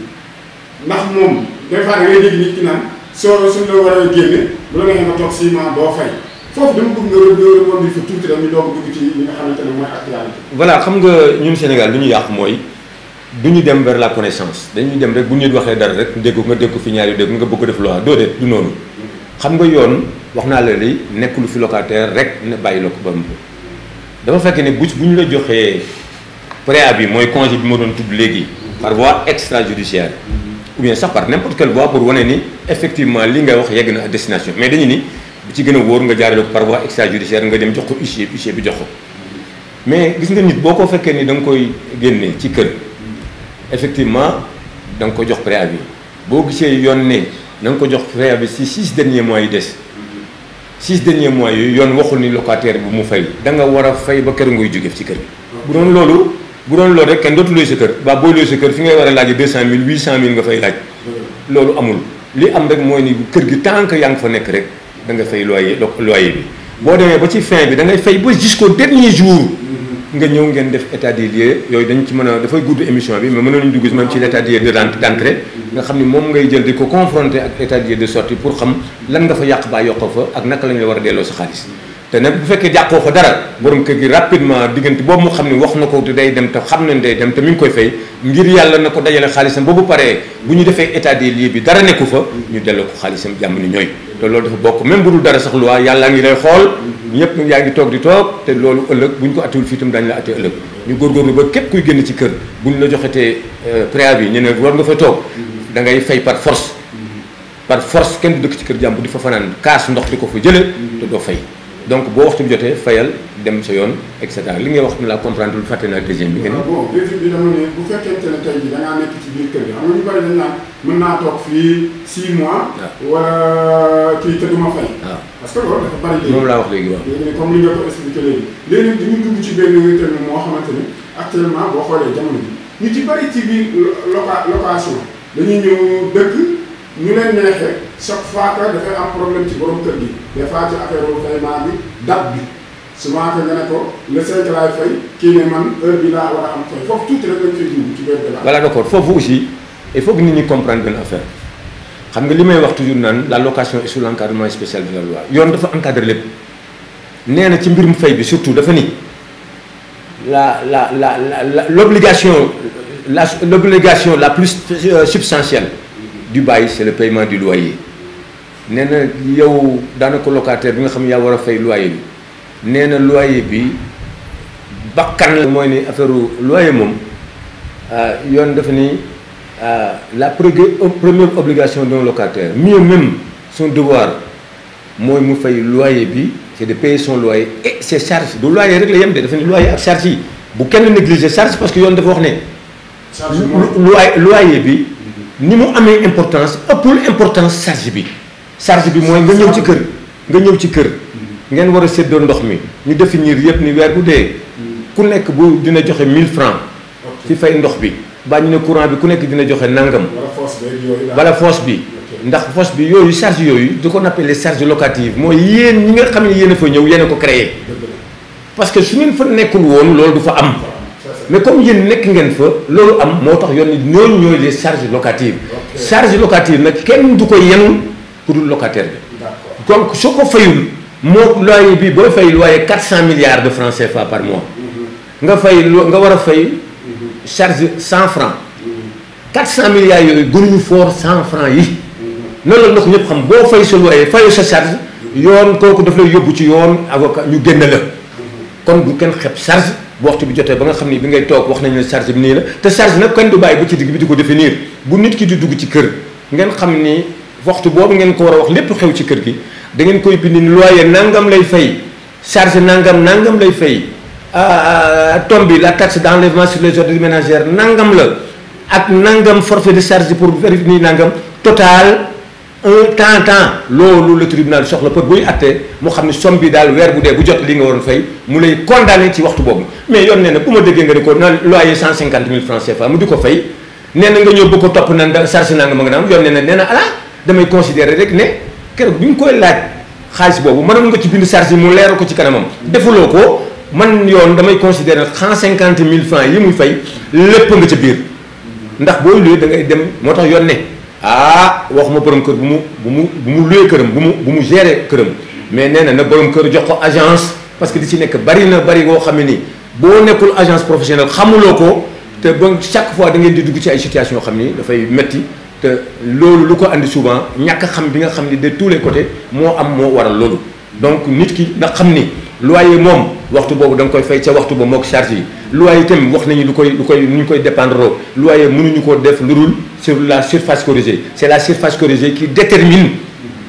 ndax moom des fois da ngay dégg nit ki naan suñ la war a génne bu la neexee nga toog 6 mois doo fay foofu dama bëgg nga rebondir fa tuuti rek ñu doog dugg ci li nga xamante ne mooy actualité. voilà xam nga ñun Sénégal lu ñu yàq mooy du ñu dem vers la connaissance dañuy dem rek bu ñu waxee dara rek dégg nga dégg ko fi ñaari dégg nga bëgg def loi déedéet du noonu xam nga yoon wax naa la li nekk lu fi locataire rek ne bàyyi la ko ba mu dafa fekk ne bu ñu la joxee préavis mooy congé bi ma doon tudd léegi par voie extrajudiciaire ou bien sax par n'importe quelle voie pour wane ni effectivement li ngay wax yegg na à destination mais dañu ni bi ci gën a wóor nga jaarale ko par voie extrajudiciaire nga dem jox ko huissier bi jox ko mais gis nga nit boo ko fekkee ni da nga koy génne ci kër effectivement da nga ko jox préavis boo gisee yoon ne na nga ko jox préavis si 6 derniers mois yi des 6 derniers mois yooyu yoon waxul ni locataire bi mu fay da nga war a fay ba kër ngay jóge ci kër gi bu doon loolu rek kenn dootu luy sa kër ba booy luy sa kër fi ngay war a laaj 200 000 800 000 nga fay laaj loolu amul li am rek mooy ni kër gi tant que yaa ngi fa nekk rek da nga fay loyer bi boo demee ba ci fin bi da ngay fay ba jusqu'au dernier jour nga ñëw ngeen def état des lieux yooyu dañ ci mën a dafay gudd émission bi mais mën nañu dugg même ci l'état des lieux d'entrée nga xam ni moom ngay jël di ko confronter ak état des lieux de sortie pour xam lan nga fa yàq baa yokko fa ak naka la ñu la war a delloo sa xaalis te nag bu fekkee jàqoo fa dara borom kër gi rapidement diggante boobu mu xam ne wax na ko te day dem te xam nañ day dem te mi ngi koy fay ngir yàlla na ko dajale xaalisam boobu paree bu ñu defee état des lieux bi dara nekku fa ñu delloo ko xaalisam jàmm ni ñooy te loolu dafa bokk même bu dul dara sax loi yàlla ngi lay xool ñëpp yaa ngi toog di toog te loolu ëllëg bu ñu ko attiwul fii itam daañu la attee ëllëg ñu góorgóorlu ba képp kuy génn ci kër bu ñu la joxetee préavis ñu ne war nga fa toog da ngay fay par force kenn du dëkk ci kër jàmm di fa fanaan kaas ndox di ko fa jële te doo fay donc boo waxtu bi jotee fayal dem sa yoon et cetera li ngay wax ni la comprendre lu fàtte naa deuxième bi. bon deuxième bi dama ne bu fekkente ne tey jii da ngaa nekk ci biir kër gi xam nga ñu bari dañ naan mën naa toog fii 6 mois. wala kii te du ma fay. waaw parce que loolu dafa bari léegi. moom laa wax léegi waaw. léegi comme li nga ko expliqué léegi dañuy dugg ci benn terme moo xamante ni actuellement boo xoolee jamono ji ñu ci bari ci biir location dañuy ñëw dëkk. ñu leen neexee chaque fois que dafay am problème ci borom kër gi des fois ci affaire paiement bi date bi souvent que nga ne ko le 5 laay fay kii ne man heure bi laa war a am fay foofu tuuti rek lañ fay dugg ci benn débat. voilà d'accord foofu aussi il faut que nit ñi comprendre benn affaire xam nga li may wax toujours naan la location est sous l'encadrement spécial de la loi yoon dafa encadré lépp nee na ci mbirum fay bi surtout dafa ni l'obligation la plus substantielle du bail c'est le paiement du loyer nee na yow daanaka locataire bi nga xam ne yaa war a fay loyer bi nee na loyer bi bakkan la mooy ni affaire loyer moom yoon dafa ni la première obligation d'un locataire mieux même son devoir mooy mu fay loyer bi c'est de payer son loyer et ses charges du loyer rek la yem de dafa ni loyer ak charges yi bu kenn négliger charge parce que yoon dafa wax ne loyer bi ni mu amee importance ëppul importance charge bi charge bi mooy nga ñëw ci kër ngeen war a séddoo ndox mi ñu définir yëpp ni weer bu dee ku nekk bu dina joxe 1000 francs ci fay ndox bi baa ñu ne courant bi ku nekk dina joxe nangam wala fosse bi ndax fosse bi yooyu charge yooyu di ko appelle les charges locatives mooy yéen ñi nga xam ne yéen a fa ñëw yéen a ko créé parce que su ngeen fa nekkul woon loolu du fa am mais comme yéen nekk ngeen fa loolu am moo tax yoon ñooñu ñooy les charges locatives charge locative nag kenn du ko yenu pour locataire bi donc soo ko fayul moo loyer bi boo fay loyer 400 milliards de francs CFA par mois nga fay nga war a fay charge 100 francs 400 milliards yooyu gënuñu fort 100 francs yi noonu la ko ñëpp xam boo fay sa loyer fayu sa charge yoon kooku daf lay yóbbu ci yoon avocat ñu génn la kon bu kenn xeeb charge bu waxtu bi jotee ba nga xam ni bi ngay toog wax nañu ne charge bi nii la te charge nag kenn du bàyyi ba ci digg bi di ko définir bu nit ki di dugg ci kër ngeen xam ni waxtu boobu ngeen ko war a wax lépp xew ci kër gi da ngeen koy bind loyer nangam lay fay charge nangam lay fay tombe bi la taxe d'enlèvement sur les ordures ménagères nangam la ak nangam forfait de charge pour vérifier nangam total un temps loolu le tribunal soxla pour buy attee mu xam ne somme bi daal weer bu dee bu jot li nga waroon fay mu lay condamné ci waxtu boobu mais yoon nee na bu ma déggee nga ne ko na loyer 150 000 francs CFA mu di ko fay nee na nga ñëw bëgg ko topp nan da charge nanga ma nga naam yoon nee na damay considérer rek ne keroog bi ñu koy laaj xaalis boobu mënoon nga ci bind charge yi mu leeral ko ci kanamam defuloo ko man yoon damay considérer 150 000 francs yi muy fay lépp nga ca biir ndax booy luy da ngay dem moo tax yoon ne waxuma borom kër bu mu luye këram bu mu gérer këram mais nee na borom kër jox ko agence parce que di ci nekk bari boo xam ne ni boo nekkul agence professionnelle xamuloo ko te ba chaque fois da ngeen di dugg ci ay situation yoo xam ni dafay metti te loolu lu ko andi souvent ñàkk xam bi nga xam ni de tous les côtés moo waral loolu donc nit ki nga xam ni loyer moom waxtu boobu da nga koy fay ca waxtu ba mook charge yi loyer itam wax nañu lu ñu koy dépendre loyer mënuñu ko def lu dul sur la surface corrigée c'est la surface corrigée qui détermine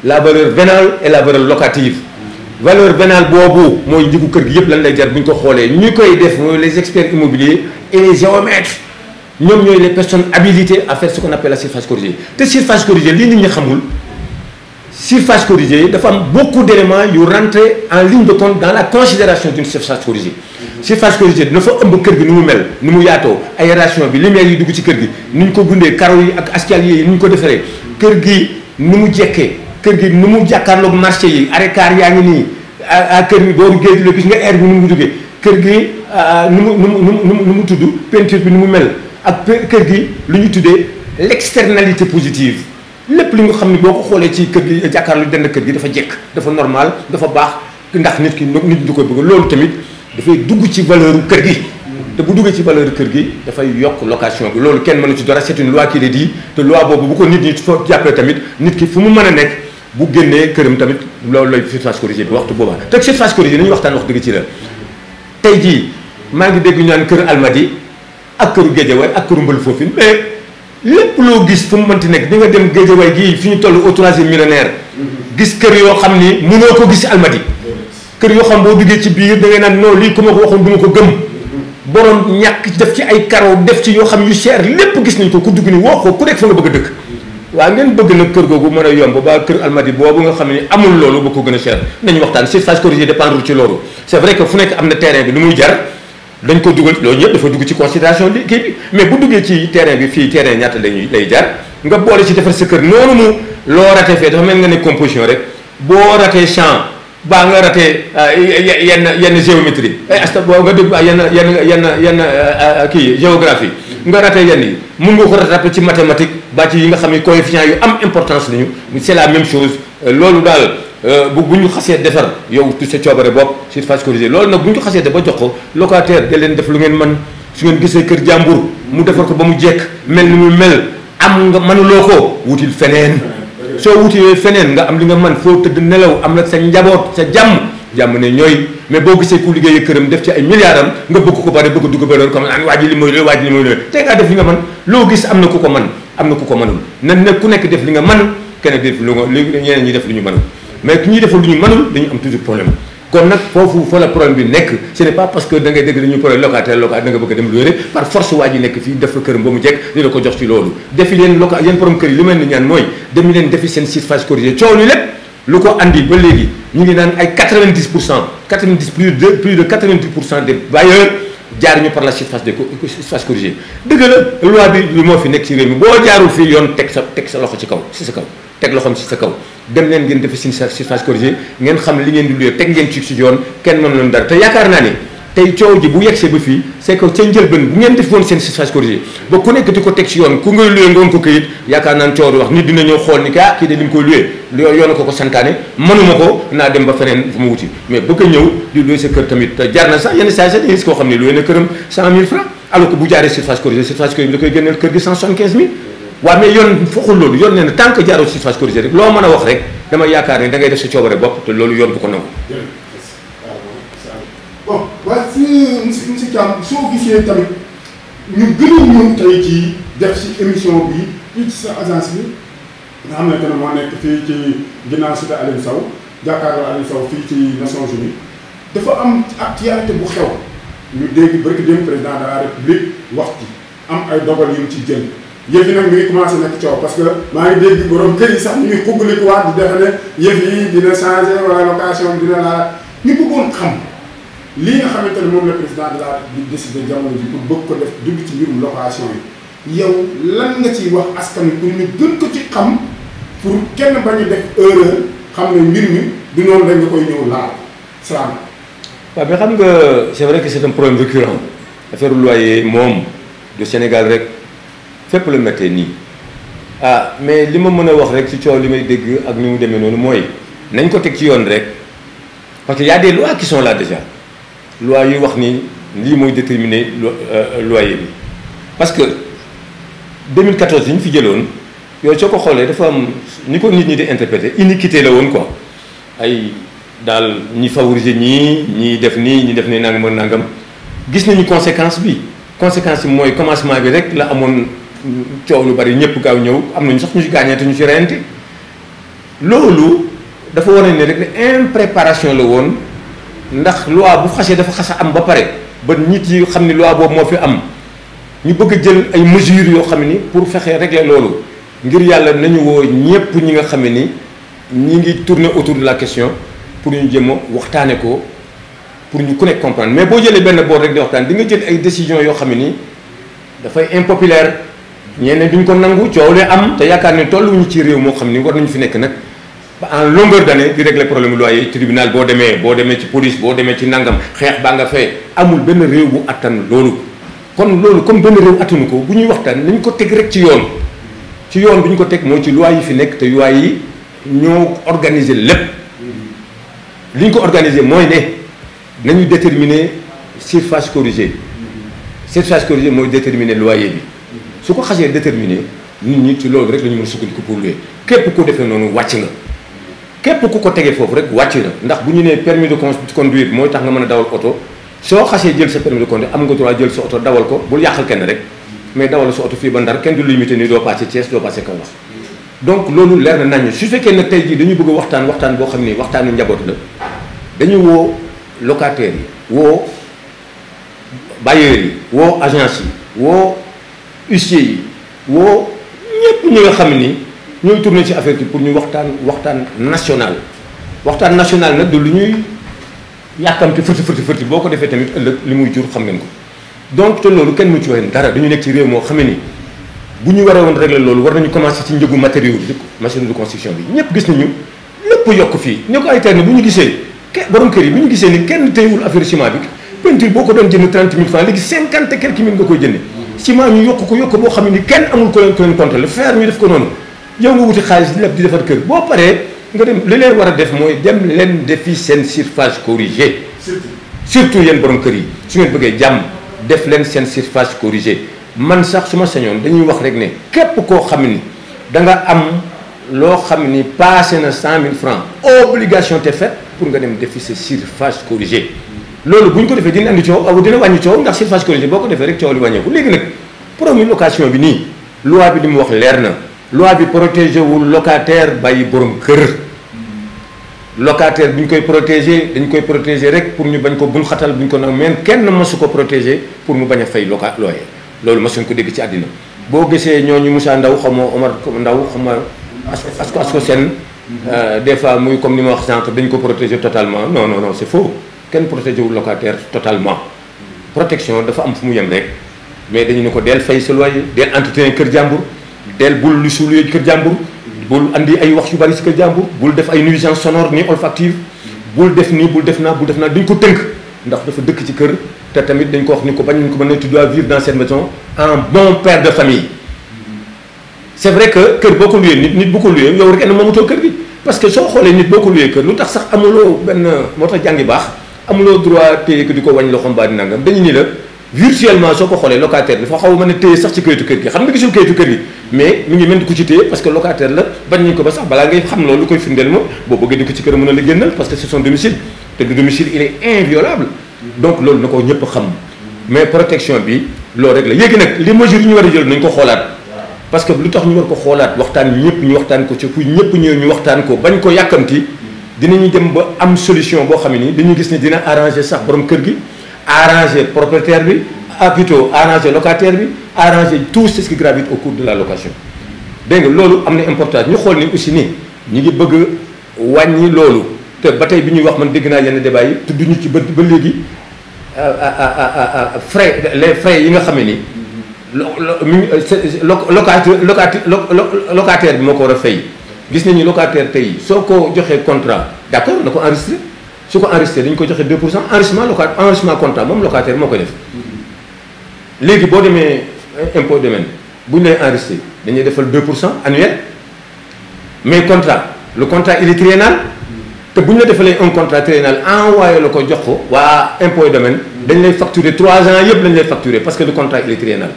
la valeur vénale et la valeur locative valeur vénale boobu mooy njëgu kër gi yëpp lan lay jar bu ñu ko xoolee ñu koy def mooy les experts immobiliers et les géomètres ñoom ñooy les personnes habilitées à faire ce qu'on appelle la surface corrigée te surface corrigée lii nit ñi xamul surface corrigée dafa am beaucoup d'éléments yu rentrer en ligne de compte dans la considération d'une surface corrigée surface corrigée dina fa ëmb kër gi ni mu mel ni mu yaatoo aération bi lumière yi dugg ci kër gi ni ñu ko gundee carreaux yi ak escalier yi ni ñu ko defaree kër gi ni mu jekkee kër gi ni mu jàkkaarloog marché yi arrêt-car yaa ngi nii kër gi boobu géej la gis nga air bi ni mu duggee kër gi nu mu tudd peinture bi ni mu mel ak kër gi lu ñu tuddee l'externalité positive lépp li nga xam ne boo ko xoolee ci kër gi jàkkaarloo dend kër gi dafa jekk dafa normal dafa baax ndax nit ñi koy bëgg loolu tamit dafay dugg ci valeur kër gi te bu duggee ci valeur kër gi dafay yokk location bi loolu kenn mënu ci dara c'est une loi qui le dit te loi boobu bu ko nit ñi foo jàppee tamit nit ki fu mu mën a nekk bu génnee këram tamit loolu lay surface corrigée bi waxtu boobaa te surface corrigée nañu waxtaan wax dëgg ci la tey jii maa ngi dégg ñu naan kër Almadi ak këru Guédiawaye ak këru Mbël Fofine mais lépp loo gis fu mu mënti nekk di nga dem Guédiawaye gii fi ñu toll au troisième millénaire gis kër yoo xam ni mënoo ko gis Almadi kër yoo xam boo duggee ci biir da ngay naan non lii ku ma ko waxoon du ma ko gëm borom ñàkk def ci ay carreaux def ci yoo xam yu cher lépp gis nañ ko ku dugg ni woo ko ku nekk fa nga bëgg a dëkk waaw ngeen bëgg nag kër googu mën a yomb ba kër Almadi boobu nga xam ne amul loolu ba ko gën a cher nañu waxtaan surface corrigée dépendre ci loolu c'est vrai que fu nekk am na terrain bi lu muy jar dañ ko dugal loolu yëpp dafa dugg ci considération li kii bi mais bu duggee ci terrain bi fii terrain ñaata lay jar nga boole ci defar sa kër noonu mu loo raté fee dafa mel nga ne composition rek boo raté champ baa nga raté yenn géométrie asta boo nga dégg yenn kii géographie nga raté yenn yi mun nga ko rattrapé ci mathématique ba ci yi nga xam ne coefficient yu am importance lañu c'est la même chose loolu daal bu ñu xasee defar yow tu sa coobare bopp surface corrigée loolu nag bu ñu ko xasee ba jox ko locataire da leen def lu ngeen mën su ngeen gisee kër jàmbur mu defar ko ba mu jekk mel ni mu mel am nga mënuloo ko wutil feneen soo wutilee feneen nga am li nga mën foo tëdd nelaw am nag sa njaboot sa jàmm ne ñooy mais boo gisee ku liggéeyee këram def ci ay milliards am nga bëgg ko bare bëgg dugg ba doon comme waa ji li mooy loolu waa ji li mooy loolu te ngaa def li nga mën loo gis am na ku ko mën am na ku ko mënul na ne ku nekk def li nga mën keneen def lu nga ñeneen ñi def lu ñu mënul mais ki ñuy defal lu ñu mënul dañu am toujours problème kon nag foofu fa la problème bi nekk ce n'est pas parce que da ngay dégg dañuy problème locataire da nga bëgg a dem louer par force waa ji nekk fii def fa këram ba mu jekk dina ko jox ci loolu defi leen yéen borom kër yi li mel ni ñaan mooy dem leen defi seen surface corrigée coow li lépp lu ko andi ba léegi ñu ngi naan ay 90 pour cent 90 plus de 88 pour cent des bailleurs jaar ñu par la surface corrigée dëgg la loi bi lu moo fi nekk ci réew mi boo jaarul fii yoon teg sa loxo ci kaw si sa kaw teg loxoom si sa kaw dem leen ngeen defi seen surface corrigée ngeen xam li ngeen di luyee teg ngeen ci yoon kenn mën leen dara te yaakaar naa ne tey coow ji bu yegsee ba fii c'est que ca njëlbeen bu ngeen def woon seen surface corrigée ba ku nekk di ko teg ci yoon ku ngay luyee nga woon ko këyit yaakaar naa ne coow di wax nit dina ñëw xool ni ah kii de li mu koy luyee yoon ko santaane mënuma ko naa dem ba feneen fu mu wuti mais bëgg a ñëw di luyee sa kër tamit jar na sax yenn saa sax gis koo xam ne luyee na këram 100 000 francs alors que bu jaaree surface corrigée bi da koy génneel kër gi 175 000 waaw mais yoon foxul loolu yoon nee na tant que jaaroo surface corrigée rek loo mën a wax rek dama yaakaar ne da ngay def sa coobare bopp te loolu yoon bu ko nangu. bon waaye si monsieur Thiam soo gisee tamit ñu gën a ñëw tey ci def si émission bi fii ci sa agence bi nga xamante ne moo nekk fii ci ginnaaw cité Aliou Sow jàkkaarloo Aliou Sow fii ci Nations Unies dafa am actualité bu xew ñu dégg barki dem président de la République wax ci am ay dogal yu ci jël yëf yi nag mi ngi commencé nekk coow parce que maa ngi dégg borom kër yi sax ñu ngi xuggalikuwaat di defe ne yëf yi dina changé wala location dina laa ñu bëggoon xam lii nga xamante ne moom la président de la di décider jamono ji pour bëgg ko def dugg ci mbirum location yi yow lan nga ciy wax askan wi pour ñu gën ko ci xam pour kenn bañu def erreur xam ne mbir mi du noonu dañ nga koy ñëw laal salaam. waaw mais xam nga c'est vrai que c'est un problème récurrent affaire loyer moom du Sénégal rek fépp la méttee nii ah mais li ma mën a wax rek ci coow li may dégg ak ni mu demee noonu mooy nañ ko teg ci yoon rek parce que y a des lois qui sont là déjà loi yu wax ni lii mooy déterminer loyer bi parce que 2014 yi ñu fi jëloon yooyu soo ko xoolee dafa am ni ko nit ñi di interpréter iniquité la woon quoi ay daal ñi favoriser ñii def nii ñi def nii nangam ak nangam gis nañu conséquence bi mooy commencement bi rek la amoon coow lu bari ñëpp gaaw ñëw am nañu sax ñu ci gaañee te ñu ci reyante loolu dafa wane ne rek ne impréparation la woon ndax loi bu xasee dafa xas a am ba pare ba nit yi xam ni loi boobu moo fi am ñu bëgg a jël ay mesures yoo xam ni pour fexe régler loolu ngir yàlla nañu woo ñëpp ñi nga xam ni ñi ngi tourner autour de la question pour ñu jéem a waxtaane ko pour ñu ku nekk comprendre mais boo jëlee benn boor rek di waxtaan di nga jël ay décisions yoo xam ni dafay impopulaire ñeneen duñ ko nangu coow li am te yaakaar ne tolluwuñu ci réew moo xam ni war nañu fi nekk nag en longueur d'année di régler problème loyer tribunal boo demee ci police boo demee ci nangam xeex baa nga fee amul benn réew bu attan loolu kon loolu comme benn réew attanu ko bu ñuy waxtaan nañ ko teg rek ci yoon bi ñu ko teg mooy ci loi yi fi nekk te loi yi ñoo organiser lépp li ñu ko organiser mooy ne nañu déterminer surface corrigée mooy déterminer loyer bi su ko xasee déterminer nit ñi ci loolu rek la ñu mën a sukkandiku pour louer képp ku defee noonu wàcc nga képp ku ko tegee foofu rek wàcc na ndax bu ñu nee permis de conduire mooy tax nga mën a dawal oto soo xasee jël sa permis de conduire am nga droit jël sa oto dawal ko bul yàqal kenn rek mais dawal sa oto fii ba Ndar kenn du limité ni doo passé Thiès doo passé Kaolack donc loolu leer na nañu su fekkee nag tey jii dañu bëgg a waxtaan boo xam ni waxtaanu njaboot la dañu woo locataires yi woo bailleurs yi woo agence yi woo huissiers yi woo ñëpp ñi nga xam ni ñooy tourné ci affaire bi pour ñu waxtaan national nag du lu ñuy yàkkamte fërti boo ko defee tamit ëllëg li muy jur xam ngeen ko donc te loolu kenn mu ci waxee dara dañu nekk ci réew moo xam ni bu ñu waree woon régler loolu war nañu commencer ci njëgu matériaux bi machine de construction bi ñëpp gis nañu lépp yokk fii ne ko ay terne bu ñu gisee borom kër yi bu ñu gisee ni kenn téyewul affaire ciment bi peinture boo ko doon jënd 30 000 francs léegi 50 et quelques mille nga koy jënde ciment ñu yokk boo xam ni kenn amul ko leen contrôler fer ñu def ko noonu yow nga wuti xaalis lépp di defar kër boo paree nga dem li leen war a def mooy dem leen defi seen surface corrigée surtout yéen borom kër yi su ngeen bëggee jàmm def leen seen surface corrigée man sax su ma sañoon dañuy wax rek ne képp koo xam ni da nga am loo xam ni passé na 100 000 francs obligation te faite pour nga dem defi sa surface corrigée loolu bu ñu ko defee dina andi coow dina wàññi coow ndax surface corrigée boo ko defee rek coow li wàññeeku léegi nag promis location bi nii loi bi li mu wax leer na loi bi protégé wul locataire bàyyi borom kër locataire bu ñu koy protéger dañ koy protéger rek pour ñu bañ ko buñ xatal buñ ko nag mais kenn mësu ko protéger pour mu bañ a fay loyer loolu mësuñ ko dégg ci àddina boo gisee ñooñu Moussa Ndaw xam nga Omar Ndaw xam nga asko seen des fois muy comme ni ma wax sànq dañ ko protéger totalement non non non c'est faux kenn protéger wul locataire totalement protection dafa am fu mu yem rek mais dañu ne ko del fay sa loyer del entretenir kër jàmbur del bul lu suuluye kër jàmbur bul andi ay wax yu bari ci kër jàmbur bul def ay nuisance sonore ni olfactive bul def nii bul def naa dañ ko tënk ndax dafa dëkk ci kër te tamit dañ ko wax ni ko bañ nañ ko mën a tu dois vivre dans cette maison en bon père de famille c'est vrai que kër boo ko luyee nit bu ko luyee yow rek en moomatoo kër gi parce que soo xoolee nit boo ko luyee kër lu tax sax amuloo benn moo tax jàngi baax amuloo droit téye ko di ko wàññi loxoom baa di nangam dañu ni la virtuellement soo ko xoolee locataire bi dafa xaw a mën a téye sax ci kayitu kër gi xam nga gisul kayitu kër gi mais mi ngi mel ni ku ci téye parce que locataire la bañ nañ ko ba sax balaa ngay xam loolu lu koy firndeel ma boo bëggee di ko ci kër mën a la génnal parce que c'est son domicile te le domicile il est inviolable donc loolu na ko ñëpp xam mais protection bi loolu rek la yéegi nag les mesures yi ñu war a jël nañ ko xoolaat parce que lu tax ñu war ko xoolaat waxtaan ñëpp ñu waxtaan ko ci fu ñëpp ñëw ñu waxtaan ko bañ ko yàkkamti dinañu dem ba am solution boo xam ne nii dañuy gis ne dina arranger sax borom kër gi arranger propriétaire bi plutôt arranger locataire bi arranger tout ce qui gravite au cours de la location dégg nga loolu am na importance ñu xool ni aussi ni ñu ngi bëgg wàññi loolu te ba tey bi ñuy wax man dégg naa yenn débat yi tudd ñu ci ba léegi les frais yi nga xam ne ni locataire bi moo ko war a fay gis nañu locataire tey soo ko joxee contrat d'accord na ko enregistré su ko enregistré dañu ko joxe 2% enregistrement contrat moom locataire moo koy def léegi boo demee impôt domaine bu ñu lay enregistré dañuy defal 2% annuel mais le contrat il est triennal te bu ñu la defalee un contrat triennal envoyé la ko jox ko waa impôt domaine dañ lay facturer 3 ans yëpp lañ lay facturer parce que le contrat il est triennal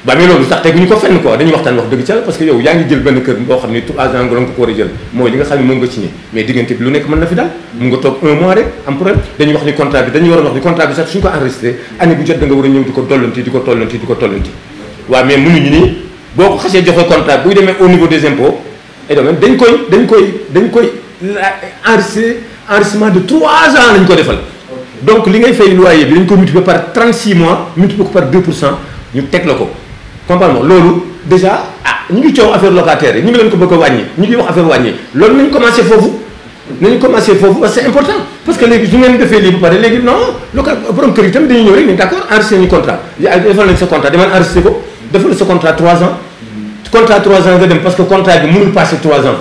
ba mais loolu sax tey bu ñu ko fenn quoi dañuy waxtaan wax dëgg ca parce que yow yaa ngi jël benn kër boo xam ni 3 ans nga doon ko war a jël mooy li nga xam ne moom nga signé mais diggante bi lu nekk mën na fi daal mun nga toog 1 mois rek am problème dañuy wax ni contrat bi dañuy waroon wax ni contrat bi sax suñu ko enregistré année bu jot da nga war a ñëw di ko tollanti waaw mais mënuñu nii boo ko xasee joxe contrat buy demee au niveau des impôts et domaine dañ koy enregistrement de 3 ans lañ ko defal donc li ngay fay loyer bi dañ ko multiplier par 36 mois multiplier ko par 2% ñu teg la ko comprendre loolu déjà ñu ngi coow affaire locataire yi ñu ngi leen ko bëgg a wàññi ñu ngi wax affaire wàññi loolu nañu commencé foofu parce que c'est important parce que léegi su ngeen defee lii ba pare léegi non borom kër yi tamit dañuy ñëw rek ni d'accord enregistré ñu contrat defal nañ sa contrat demal enregistré ko defal sa contrat 3 ans contrat 3 ans nga dem parce que contrat bi mënul passer 3 ans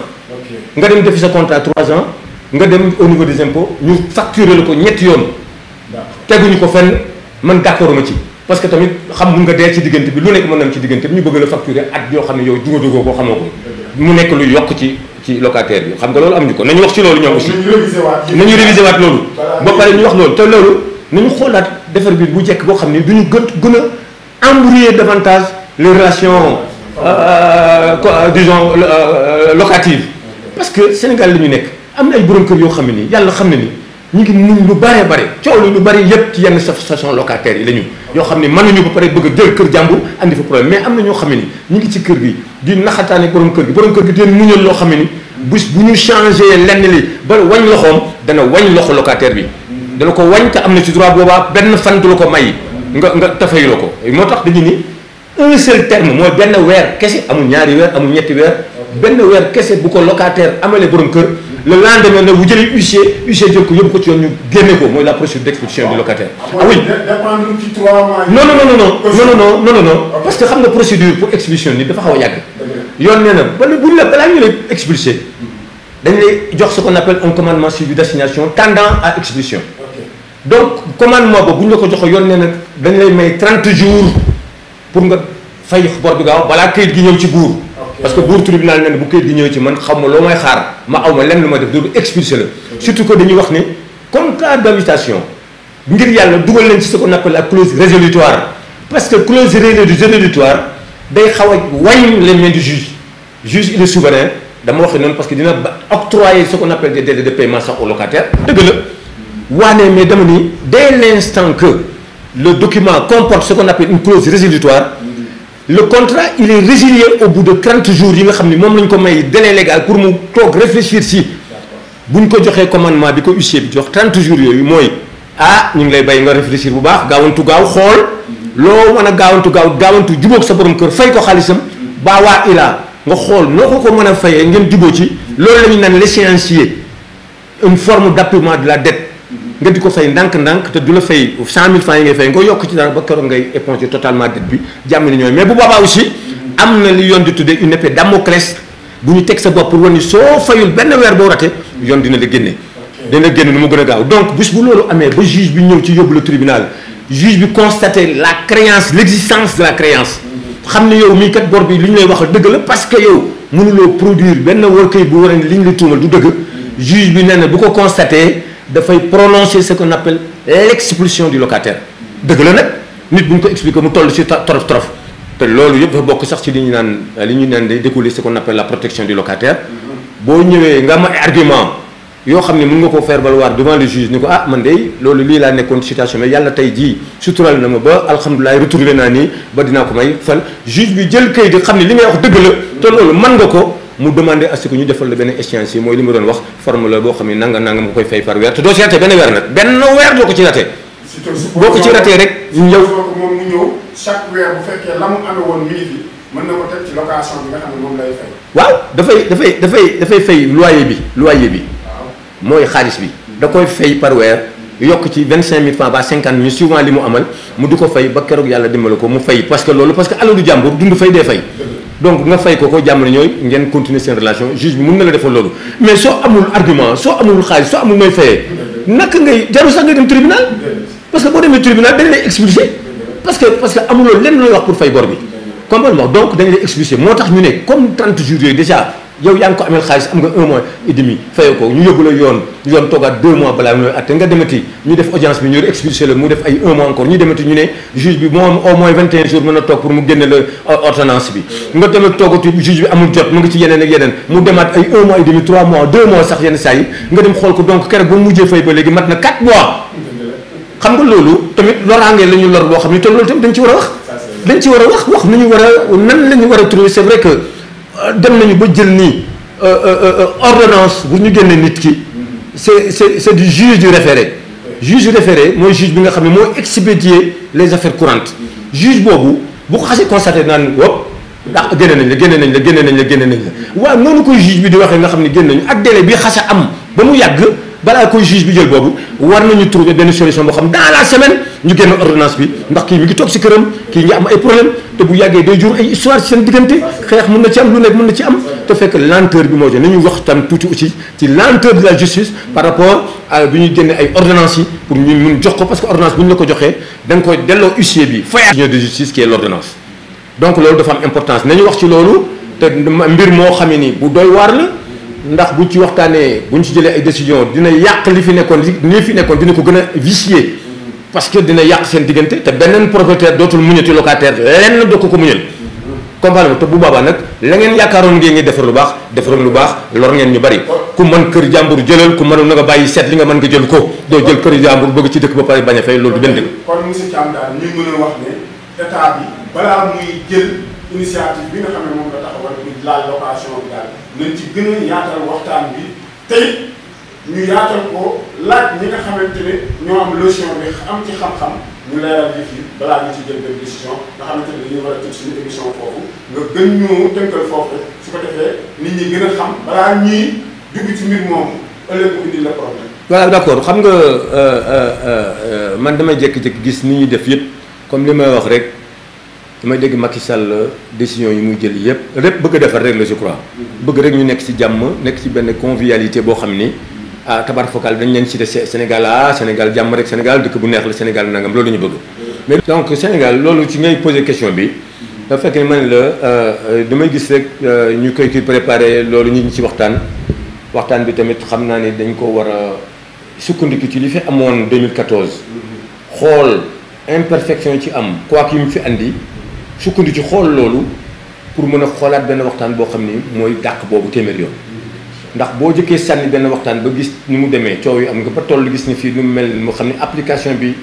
nga dem defi sa contrat 3 ans nga dem au niveau des impôts ñu facturer la ko ñetti yoon teguñu ko fenn man d'accord ma ci parce que tamit xam mun nga dee ci diggante bi lu nekk mën na am ci diggante bi ñu bëgg la facturer at yoo xam ne yow dugadugoo ko xamoo ko mu nekk lu yokk ci locataire bi xam nga loolu amuñu ko nañu wax ci loolu ñoom aussi nañu réviser waat loolu ba pare ñu wax loolu te loolu nañu xoolaat defar bi bu jekk boo xam ne duñu gën a embrouiller davantage les relations disons locatives parce que Sénégal la ñu nekk am na ay borom kër yoo xam ne nii yàlla xam ne ni ñu ngi muñ lu bare coow lu bari yëpp ci yenn association locataires yi la ñu yoo xam ne mënuñu ba pare bëgg a jël kër jàmbur andi fa problème mais am na ñoo xam ne ni ñu ngi ci kër gi di naxataane borom kër gi di leen muñal loo xam ne ni bu ñu changé lenn li ba wañ loxoom dana wañ loxo locataire bi dana ko wañ te am na ci droit boobaa benn fan du la ko may nga tafay la ko moo tax dañu ni un seul terme mooy benn weer kese amul ñaari weer amul ñetti weer benn weer kese bu ko locataire amalee borom kër le lendemain nag bu jëlee huissier jël ko yóbbu ko ci yoon ñu génne ko mooy la procédure d'expulsion du locataire. ah oui dépendre ci 3 mois. non parce que xam nga procédure pour expulsion nit dafa xaw a yàgg. yoon nee na balaa ñu lay expulser dañ lay jox ce qu'on appelle un commandement suivi d'assignation tendant à expulsion. donc commandement boobu bu ñu la ko joxee yoon nee na dañ lay may 30 jours pour nga fay bor bi gaaw balaa kayit gi ñëw ci buur. parce que buur tribunal nee na bu kayit gi ñëw ci man xam ma loo may xaar ma aw ma lenn lu ma def doodu expulser la surtout que dañuy wax ne contrat d'habitation ngir yàlla dugal leen ci ce qu'on appelle la clause résolutoire parce que clause résolutoire day xaw a wañ les mains du juge il est souverain dama waxe noonu parce que dina octroyer ce qu'on appelle des délais de paiement sax au locataire dëgg la waane mais dama ni dès l'instant que le document comporte ce qu'on appelle une clause résolutoire le contrat il est résilié au bout de 30 jours yi nga xam ni moom lañ ko may délai légal pour mu toog réfléchir si buñ ko joxee commandement bi ko huissier bi jox 30 jours yooyu mooy ñu ngi lay bay nga réfléchir bu baax gaawantu gaaw xool loo mën a gaawantu jubóog sa borom kër fay ko xaalisam baa waa ilaa nga xool noo ko mën a fayee ngeen jubóo ci loolu la ñu naan l'échéancier une forme d'appurement de la dette nga di ko fay ndànk-ndànk te du la fay 100 000 francs yi ngay fay nga yokk ci dara ba keroog ngay éponger totalement dette bi jàmm ni ñooy mais bu boobaa aussi am na li yoon di tuddee une épée Damoclès bu ñu teg sa bopp pour wan ni soo fayul benn weer boo rate yoon dina la génne. dina la génne nu mu gën a gaaw donc bis bu loolu amee ba juge bi ñëw ci yóbbu le tribunal juge bi constater la créance l'existence de la créance xam ne yow mii kat bor bi li ñu lay wax dëgg la parce que yow mënuloo produire benn wërkëy bu war a li ñu la tuumal du dëgg juge bi nee na bu ko constater dafay prononcer ce qu'on appelle l'expulsion du locataire dëgg la nag nit bu ñu ko expliquer mu toll ci torof te loolu yëpp dafa bokk sax ci li ñu naan day découler ce qu'on appelle la protection du locataire boo ñëwee nga am ay argument yoo xam ne mën nga koo faire valoir devant le juge ni ko man de loolu lii laa nekkoon situation mais yàlla tey jii sutural na ma ba alhamdulilah retrouvé naa nii ba dinaa ko may fal juge bi jël kayit di xam ne li ngay wax dëgg la te loolu mën nga ko mu demander à ce que ñu defal la benn échéancier mooy li ma doon wax formule boo xam ne nanga nga koy fay par weer te doo ci raté benn weer nag benn weer doo ko ci raté boo ko ci raté rek moom mu ñëw chaque weer bu fekkee la mu amee woon mi ngi fi mën na ko teg ci location bi nga xam ne moom lay fay. waaw dafay fay loyer bi mooy xaalis bi da koy fay par weer yokk ci 25 000 francs ba 50 000 suivant li mu amal mu di ko fay ba keroog yàlla dimbali ko mu fay parce que alalu jàmbur dund fay dee fay donc nga fay ko jamono ñooy ngeen continuer seen relation juge bi mun na la defal loolu mais soo amul argument soo amul xaalis soo amul nooy fayee naka ngay jarul sax ngay dem tribunal parce que boo demee tribunal dañ lay expulser parce que amuloo lenn looy wax pour fay bor bi complètement donc dañ lay expulser moo tax ñu ne comme 30 jours yooyu déjà yow yaa ngi ko amel xaalis am nga 1 mois et demi fayoo ko ñu yóbbu la yoon toogaat 2 mois balaa ñooy atte nga demati ñu def audience bi ñu expulsé la mu def ay 1 mois encore ñu demati ñu ne juge bi moom au moins 21 jours mën a toog pour mu génne la ordonnance bi nga demee toogati juge bi amul jot mu ngi ci yeneen ak yeneen mu demaat ay 1 mois et demi 3 mois 2 mois sax yenn saa yi nga dem xool ko donc keroog ba mu mujjee fay ba léegi mat na 4 mois xam nga loolu tamit loraange la ñu lor boo xam ne te loolu tamit dañ ci war a wax nañu war a nan la ñu war a trouver c'est vrai que dem nañu ba jël nii ordonnance bu ñu génnee nit ki c'est du juge du référé mooy juge bi nga xam ne moo expédier les affaires courantes juge boobu bu ko xasee constaté naan wop génne nañ la waaw noonu koy juge bi di waxee nga xam ne génn nañu ak délai bi xase am ba mu yàgg balaa koy juge bi jël boobu war nañu trouver benn solution boo xam dans la semaine ñu génn ordonnance bi ndax kii mi ngi toog si këram kii ngi am ay problème te bu yàggee day jur ay histoire ci seen diggante xeex mën na ci am lu nekk mën na ci am te fekk lenteur bi moo jox nañu wax tam tuuti aussi ci lenteur de la justice par rapport à bi ñuy génne ay ordonnances yi pour ñu mun jox ko parce que ordonnance bu ñu la ko joxee da nga koy delloo huissier bi fayaat de justice qui est l'ordonnance donc loolu dafa am importance nañu wax ci loolu te mbir moo xam ne ni bu doy waar la ndax buñ ci waxtaanee buñ ci jëlee ay décision dina yàq li fi nekkoon dina ko gën a vicier parce que dina yàq seen diggante te beneen propriétaire dootul muñati locataire lenn doo ko muñal comprendre te bu boobaa nag la ngeen yaakaaroon ngeen ngi defar lu baax lor ngeen ñu bari ku mën kër jàmbur jëlal ku mënul na nga bàyyi seet li nga mën nga jël ko doo jël kër jàmbur bëgg ci dëkk ba pare bañ a fay loolu du benn dëgg. kon monsieur Thiam daal ñu mën a wax ne état bi balaa muy jël initiative bi nga xam ne moom la taxawal muy laal location bi daal nañ ci gën a yaatal waxtaan bi tey ñu yaatal ko laaj ñi nga xamante ne ñoo am lotion bi am ci xam-xam ñu leeral yi fii balaa ñu ci jël benn décision nga xamante ne dañuy war a tëj suñu émission foofu nga gën ñoo tënkal foofu su ko defee nit ñi gën a xam balaa ñuy dugg ci mbir moomu ëllëg mu indi la problème. voilà d'accord xam nga man damay jékki-jékki gis ni ñuy def yëpp comme li may wax rek damay dégg Macky Sall décision yi muy jël yëpp bëgg a defar rek la je crois bëgg rek ñu nekk ci jàmm nekk ci benn convivialité boo xam ni tabar focal dañ leen cité Sénégal Sénégal jàmm rek Sénégal dëkk bu neex la Sénégal nangam loolu ñu bëgg mais donc Sénégal loolu ci ngay poser question bi dafa fekk ne man la damay gis rek ñu koy préparé loolu ñu ci waxtaan bi tamit xam naa ne dañ ko war a sukkandiku ci li fi amoon 2014 xool imperfection ci am quoi ki mu fi andi sukkandiku ci xool loolu pour mën a xoolaat benn waxtaan boo xam ni mooy dàq boobu téeméer yoon ndax boo jëkkee sànni benn waxtaan ba gis ni mu demee coow yi am nga ba toll gis ni fii nu mu mel moo xam ne application bi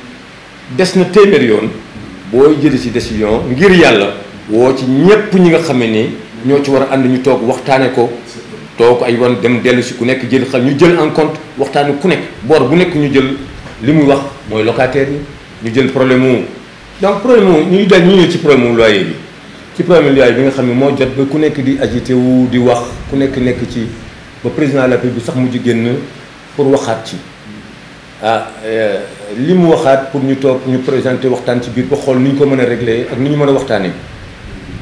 des na téeméer yoon booy jëli ci décision ngir yàlla woo ci ñépp ñi nga xam ne ni ñoo ci war a ànd ñu toog waxtaane ko toog ay wan dem dellu si ku nekk jël xel ñu jël en compte waxtaanu ku nekk boor bu nekk ñu jël li muy wax mooy locataire yi ñu jël problème mu donc problème mu ñu dal ñu ñëw ci problème mu loyer bi ci problème loyer bi nga xam ne moo jot ba ku nekk di agité wu di wax ku nekk ci ba président de la République bi sax mujj génn pour waxaat ci li mu waxaat pour ñu toog ñu présenté waxtaan ci biir ba xool ni ñu ko mën a réglé ak ni ñu mën a waxtaanee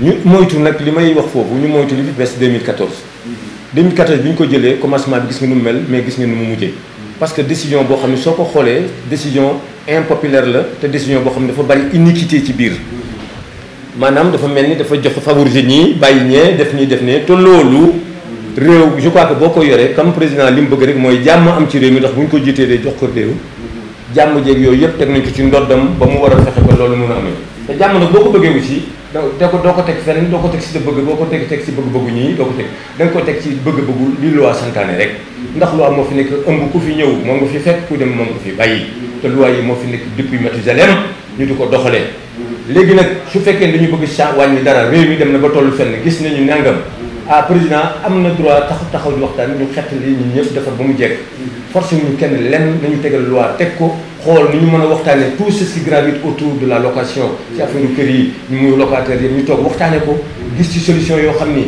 ñu moytu nag li may wax foofu ñu moytu li fi bees 2014 2014 bi ñu ko jëlee commencement bi gis nga nu mu mel mais gis nga nu mu mujjee parce que décision boo xam ne soo ko xoolee décision impopulaire la te décision boo xam ne dafa bari iniquité ci biir maanaam dafa mel ni dafa jox favoriser ñii bàyyi ñee def nii def ne te loolu réew je crois que boo ko yoree comme président li mu bëgg rek mooy jàmm am ci réew mi ndax bu ñu ko jiitee day jox ko réew jàmm jeeg yooyu yëpp teg nañ ko ci ndoddam ba mu war a fexe ba loolu mën a amee te jàmm nag boo ko bëggee aussi doo ko teg fenn doo ko teg si sa bëgg boo ko teg si bëgg-bëggu ñii doo ko teg da nga ko teg ci bëgg-bëggu li loi santaane rek ndax loi moo fi nekk ëmb ku fi ñëw moom nga fi fekk ku dem moom nga fi bàyyi te loi yi moo fi nekk depuis Mathusalem ñu di ko doxalee léegi nag su fekkee dañu bëgg wàññi dara réew mi dem na ba tollu fenn gis nañu nangam président am na droit taxaw di waxtaan ñu xettali ñun ñëpp defar ba mu jekk forcé wuñu kenn lenn nañu tegal loi teg ko xool ni ñu mën a waxtaanee tout ce qui gravite autour de la location ci affaire kër yi ñu muy locataire yi ñu toog waxtaanee ko gis ci solution yoo xam ni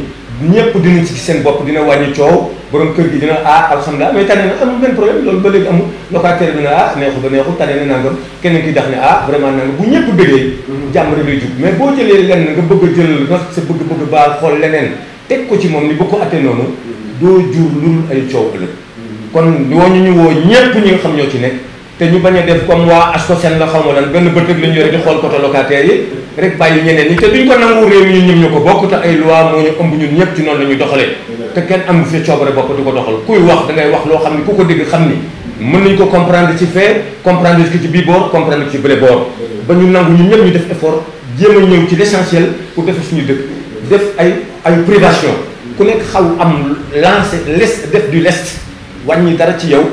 ñëpp dinañ ci gis seen bopp dina wàññi coow borom kër gi dina alhamdulilah mais tane na amul benn problème loolu ba léegi amul locataire bi na neexul ba neexul tane na nangam keneen ki dax ne vraiment nangam bu ñëpp bëggee jàmm rek lay jug mais boo jëlee lenn nga bëgg a jël nga sa bëgg-bëgg baal xool leneen teg ko ci moom ni bu ko attee noonu doo jur lul ay coow ëllëg kon ñooñu ñu woo ñëpp ñi nga xam ñoo ci nekk te ñu bañ a def comme waa ASCOSEN la xaw ma lan benn bët rek la ñu yore di xool côté locataire yi rek bàyyi ñeneen ñi te duñ ko nangu réew mi ñun ñëpp ñu ko bokk te ay loi moo ñu ëmb ñun ñëpp ci noonu la ñuy doxalee te kenn am fi coobare bopp di ko doxal kuy wax da ngay wax loo xam ni ku ko dégg xam ni mën nañ ko comprendre ci fait comprendre ci bii boor comprendre ci bële boor ba ñu nangu ñun ñëpp ñu def effort jéem a ñëw ci l'essentiel pour defe suñu dëkk def ay privation ku nekk xaw am lancé l'est def du lest wàññi dara ci yow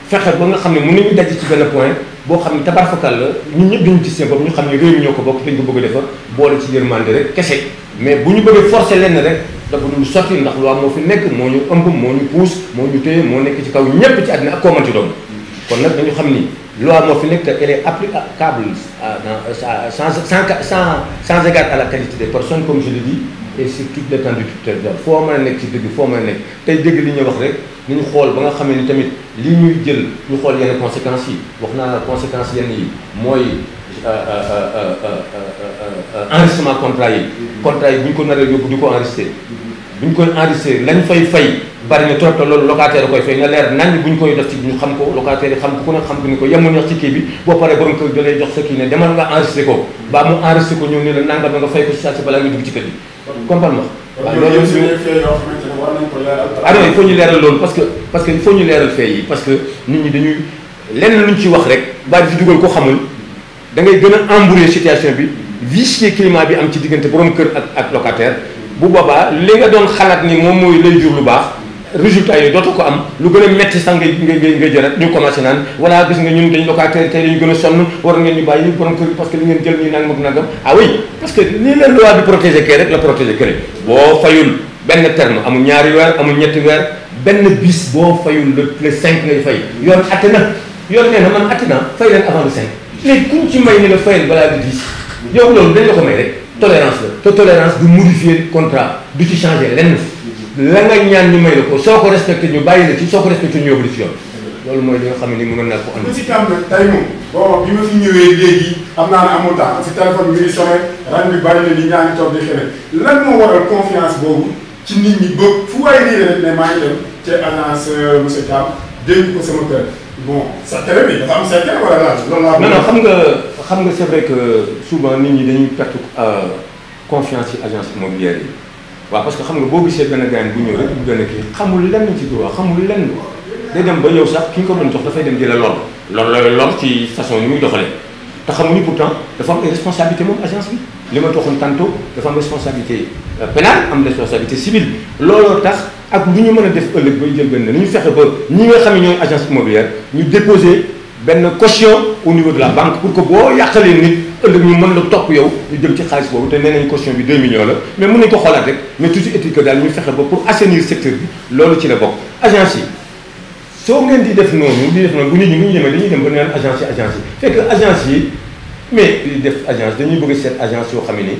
fexe ba nga xam ne mën nañu daj ci benn point boo xam ne tabarfakal la ñun ñëpp dañu ci seen bopp ñu xam ne réew mi ñoo ko bokk dañ ko bëgg a defar boole ci yërmande rek kese mais bu ñu bëggee forcer lenn rek dafa dul sotti ndax loi moo fi nekk moo ñu ëmb moo ñu puus moo ñu téye moo nekk ci kaw ñëpp ci àddina ak koo mën ci doon kon nag dañu xam ni loi moo fi nekk te elle est applicable sans égard à la qualité des personnes comme je le dis et sur toute l'étendue du territoire foo mën a nekk ci dëgg foo mën a nekk tey dégg li ñuy wax rek ni ñu xool ba nga xam ni tamit li ñuy jël ñu xool yenn conséquences yi wax naa la conséquences yenn yi mooy enregistrement contrat yi bu ñu ko naree yóbbu di ko enregistré bu ñu koy enregistré lañ fay bari na trop te loolu locataire koy fay na leer nañ bu ñu koy def ci ñu xam ko locataire yi xam ko ku ne xam ko ni ko yemuñu wax ci kii bi boo paree borom kër da lay jox sa kii ne demal nga enregistré ko ba mu enregistré ko ñëw ne la nangam nga fay ko si saa si balaa nga dugg ci kër gi comprendre ma waaw loolu non il faut ñu leeral loolu parce que il faut ñu leeral fee yi parce que nit ñi dañuy lenn luñ ci wax rek bari di dugal ko xamul da ngay gën a embrouiller situation bi vicier climat bi am ci diggante borom kër ak locataire bu boobaa li nga doon xalaat ni moom mooy lay jur lu baax résultat yooyu dootoo ko am lu gën a metti sax nga jërat ñu commencé naan voilà gis nga ñun dañ locataire tey dañu gën a sonn war ngeen ñu bàyyi borom kër parce que li ngeen jël nii nangam ak nangam ah oui parce que nii la loi bi protéger kee rek la protéger kële boo fayul benn terme amul ñaari weer amul ñetti weer benn bis boo fayul le 5 ngay fay yoon atte na yoon nee na man atte na fay leen avant le 5 léegi kuñ ci may ni la fayal balaa le 10 yow loolu dañ la ko may rek tolérance la te tolérance du modifier contrat du ci changer lenn la nga ñaan ñu may la ko soo ko respecté ñu bàyyi la ci soo ko respecté ñu yóbbu ci yoon loolu mooy li nga xam ne ni mënoon naa ko am. ci tam nag tey moom bon bi ma fi ñëwee léegi am naa ne amul temps si téléphone bi mi ngi sonné ran bi bari na ni ñaa ngi toog di xeneen lan moo waral confiance boobu ci nit ñi ba fu waay lii rek ne maa ngi dem ci agence monsieur Thiam dénk ko sama kër bon sa télé bi dafa am sa télé wala laaj loolu laa. non xam nga c'est vrai que souvent nit ñi dañuy perte confiance ci agence immobilière yi. waaw parce que xam nga boo gisee benn gaañ bu ñëw rek bu gën a kii xamul lenn ci droit xamul lenn day dem ba yow sax ki nga ko doon jox dafay dem di la lor lor ci façon ni muy doxalee te xamuñu pourtant dafa am ay responsabilité moom agence bi li ma toxoon tantôt dafa am responsabilité pénale am responsabilité civile looloo tax ak lu ñu mën a def ëllëg bay jël benn ni ñu fexe ba ñi nga xam ne ñooy agence immobilière ñu déposer benn caution au niveau de la banque pour que boo yàqalee nit ëllëg ñu mën la topp yow ñu jëm ci xaalis boobu te nee nañ caution bi 2 millions la mais mën nañ ko xoolaat rek mais toujours est-il que daal ñu fexe ba pour assainir secteur bi loolu ci la bokk. agence yi soo ngeen di def noonu bu nit ñi bu ñu demee dañuy dem ba naan agence yi fekk agence yi mais di def agence dañuy bëgg a seet agence yoo xam ne ni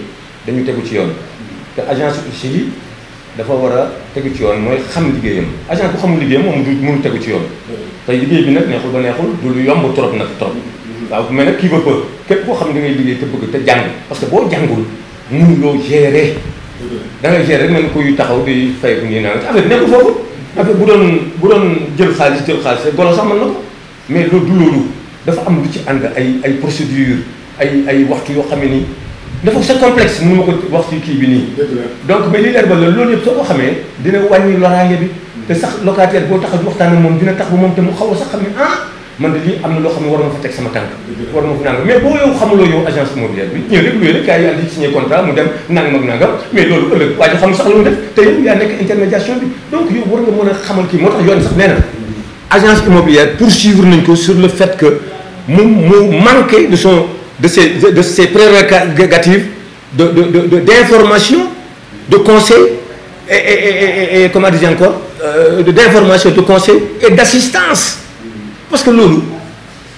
dañu tegu ci yoon te agence aussi dafa war a tegu ci yoon mooy xam liggéeyam agence bu xamul liggéeyam moom du mënu tegu ci yoon tey liggéey bi nag neexul ba neexul du lu yomb trop nag trop waaw mais nag kii ba peu képp koo xam ne da ngay liggéey te bëgg te jàng parce que boo jàngul mënuloo gérer da ngay gérer rek mel ni kuy taxaw di fay ko nii naan affaire nekkul foofu affaire bu doon jël xaalis golo sax mën na ko mais loolu du loolu dafa am lu ci ànd ay procédure ay waxtu yoo xam ne nii dafa c'est complexe mënu ma ko wax ci kii bi nii donc mais li leer ba loolu yëpp soo ko xamee dina wàññi loraange bi te sax locataire boo tax a waxtaan ak moom dina tax ba moom te mu xaw a sax xam ne man de lii am na loo xam ne war ma fa teg sama tànk war ma fa nangam mais boo yow xamuloo yow agence immobilière bi ñëw rek luy rek gars yi andi signé contrat mu dem nangam ak nangam mais loolu ëllëg waa ji xam sax lu mu def te yow yaa nekk intermédiation bi donc yow war nga mën a xamal kii moo tax yoon sax nee na agence immobilière poursuivre nañ ko sur le fait que mu manqué de ses prérogatives d'information, de conseil et comment dire encore, d'information, de conseil et d'assistance. Parce que loolu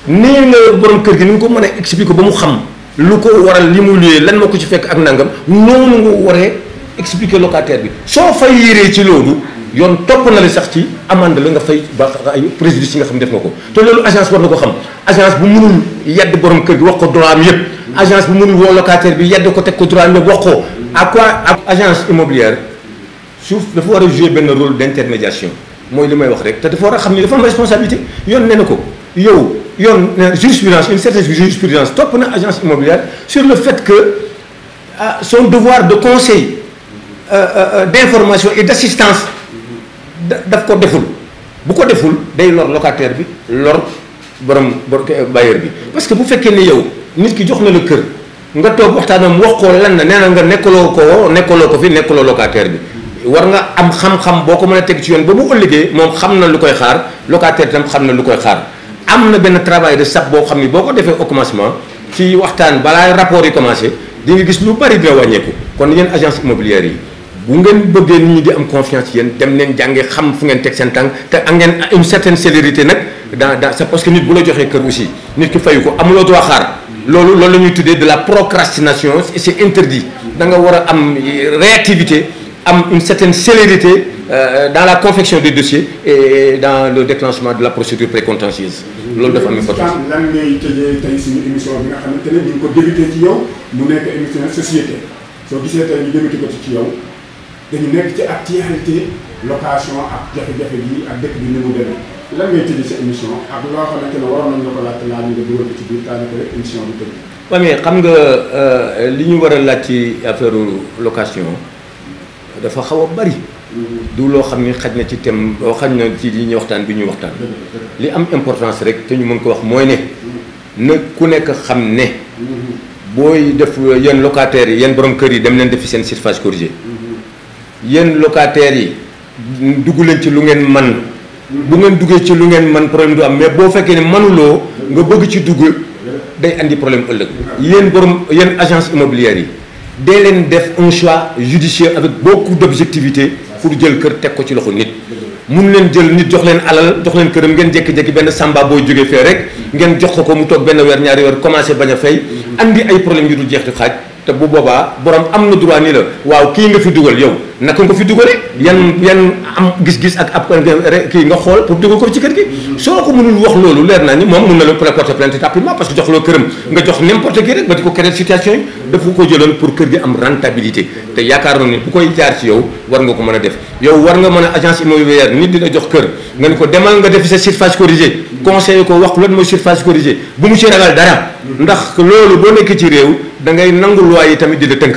nee nga borom kër gi ni nga ko mën a expliquer ba mu xam lu ko waral li mu luyee lan moo ko ci fekk ak nangam noonu nga waree expliquer locataire bi soo fay yéree ci loolu yoon topp na la sax ci amende la nga fay ba ay préjudice yi nga xam def nga ko te loolu agence war na ko xam agence bu mënul yedd borom kër gi wax ko droit am yëpp agence bu mënul woo locataire bi yedd ko teg ko droit am yëpp wax ko à quoi agence immobilière suuf dafa war a jouer benn rôle d'intermédiation mooy li may wax rek te dafa war a xam ni dafa am responsabilité yoon nee na ko yow yoon jurisprudence une certaine jurisprudence topp na agence immobilière sur le fait que son devoir de conseil d'information et d'assistance daf ko deful bu ko deful day lor locataire bi lor borom bailleur bi parce que bu fekkee ne yow nit ki jox na la kër nga toog waxtaanam wax ko lan na nee na nga nekkaloo ko fi nekkaloo locataire bi war nga am xam-xam boo ko mën a teg ci yoon ba bu ëllëgee moom xam na lu koy xaar locataire tam xam na lu koy xaar am na benn travail de sape boo xam ni boo ko defee au commencement ci waxtaan balaa rapport yi commencé di nga gis lu bari dina wàññeeku kon yéen agence immobilière yi bu ngeen bëggee nit ñi di am confiance yéen dem leen jàngee xam fu ngeen teg seen tànk te am ngeen une certaine célérité nag dans c'est parce que nit bu la joxee kër aussi nit ki fayu ko amuloo droit xaar loolu la ñuy tuddee de la procrastination c'est interdit da nga war a am réactivité am une certaine célérité dans la confection des dossiers et dans le déclenchement de la procédure précontentieuse loolu dafa am importance. lan ngay tëjee tey suñu émission bi nga xamante ne ñu ngi ko débuté ci yow mu nekk émission société soo gisee tey ñu débuté ko ci yow dañu nekk ci actualité location ak jafe-jafe yi ak dëkk bi ni mu demee lan ngay tëjee sa émission ak loo xamante ne waroon nañ la ko laajte laaj nga dugal ko ci biir daanaka rek émission bi tëj. waaw mais xam nga li ñu war a laaj ci affaire location dafa xaw a bari. du loo xam ni xaj na ci thème loo xaj na ci li ñuy waxtaan bi ñuy waxtaan. li am importance rek te ñu mën ko wax mooy ne na ku nekk xam ne booy def yéen locataires yi yéen borom kër yi dem leen defi seen surface corrigée yéen locataires yi dugg leen ci lu ngeen man bu ngeen duggee ci lu ngeen man problème du am mais boo fekkee ne manuloo nga bëgg ci dugg day andi problème ëllëg yéen agence immobilière yi dee leen def un choix judicieux avec beaucoup d'objectivité pour jël kër teg ko ci loxo nit mun leen jël nit jox leen alal jox leen këram ngeen jékki-jékki benn samba booy jógee fee rek ngeen jox ko mu toog benn weer ñaari weer commencé bañ a fay andi ay problème yu dul jeex di xaaj te bu boobaa borom am na droit ni la waaw kii nga fi dugal yow naka nga fi dugale yan am gis-gis ak ab kii nga xool pour dugal ko ci kër gi soo ko mënul wax loolu leer naa ni moom mun na la porter plainte rapidement parce que jox loo këram nga jox n'importe qui rek ba di ko créer situation yi dafa ko jëloon pour kër gi am rentabilité te yaakaar na ni bu koy jaar ci yow war nga ko mën a def yow war nga mën a agence immobilière nit dina jox kër nga ni ko demal nga defi sa surface corrigée conseiller ko wax lan mooy surface corrigée bu mu ci ragal dara ndax loolu boo nekkee ci réew da ngay nangu loi yi tamit di la tënk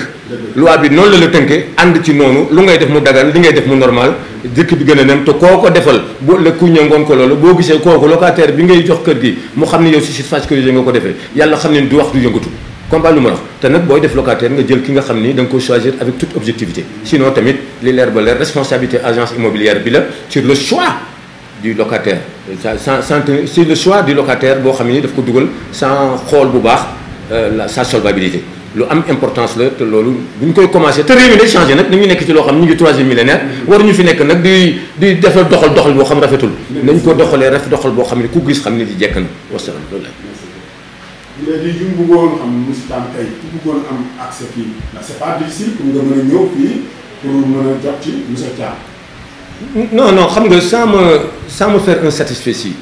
loi bi noonu la tënkee ànd ci noonu lu ngay def mu dagal li ngay def mu normal dëkk bi gën a nem te koo ko defal boo la ku ñëngoon ko loolu boo gisee kooku locataire bi ngay jox kër gi mu xam ne yow si surface corrigée nga ko defee yàlla xam ne du wax du yëngatu combat lu ma wax te nag booy def locataire nga jël ki nga xam ni da nga ko choisir avec toute objectivité sinon tamit li leer ba leer responsabilité agence immobilière bi la sur le choix du locataire c'est le choix du locataire boo xam ni daf ko dugal sans xool bu baax sa solvabilité lu am importance la te loolu bu ñu koy commencé te réew mi day changé nag ni ñu nekk ci loo xam ñu ngi 3e millénaire waruñu fi nekk nag di defal doxal boo xam rafetul nañ ko doxalee doxal boo xam ne ku gis xam ni di jekk na wasalaam loolu la. léegi ñu bëggoon xam monsieur Thiam tey ku bëggoon am accès fii ndax c'est pas difficile pour nga mën a ñëw fii pour mën a jot ci monsieur Thiam. non xam nga sans me faire un satisfecit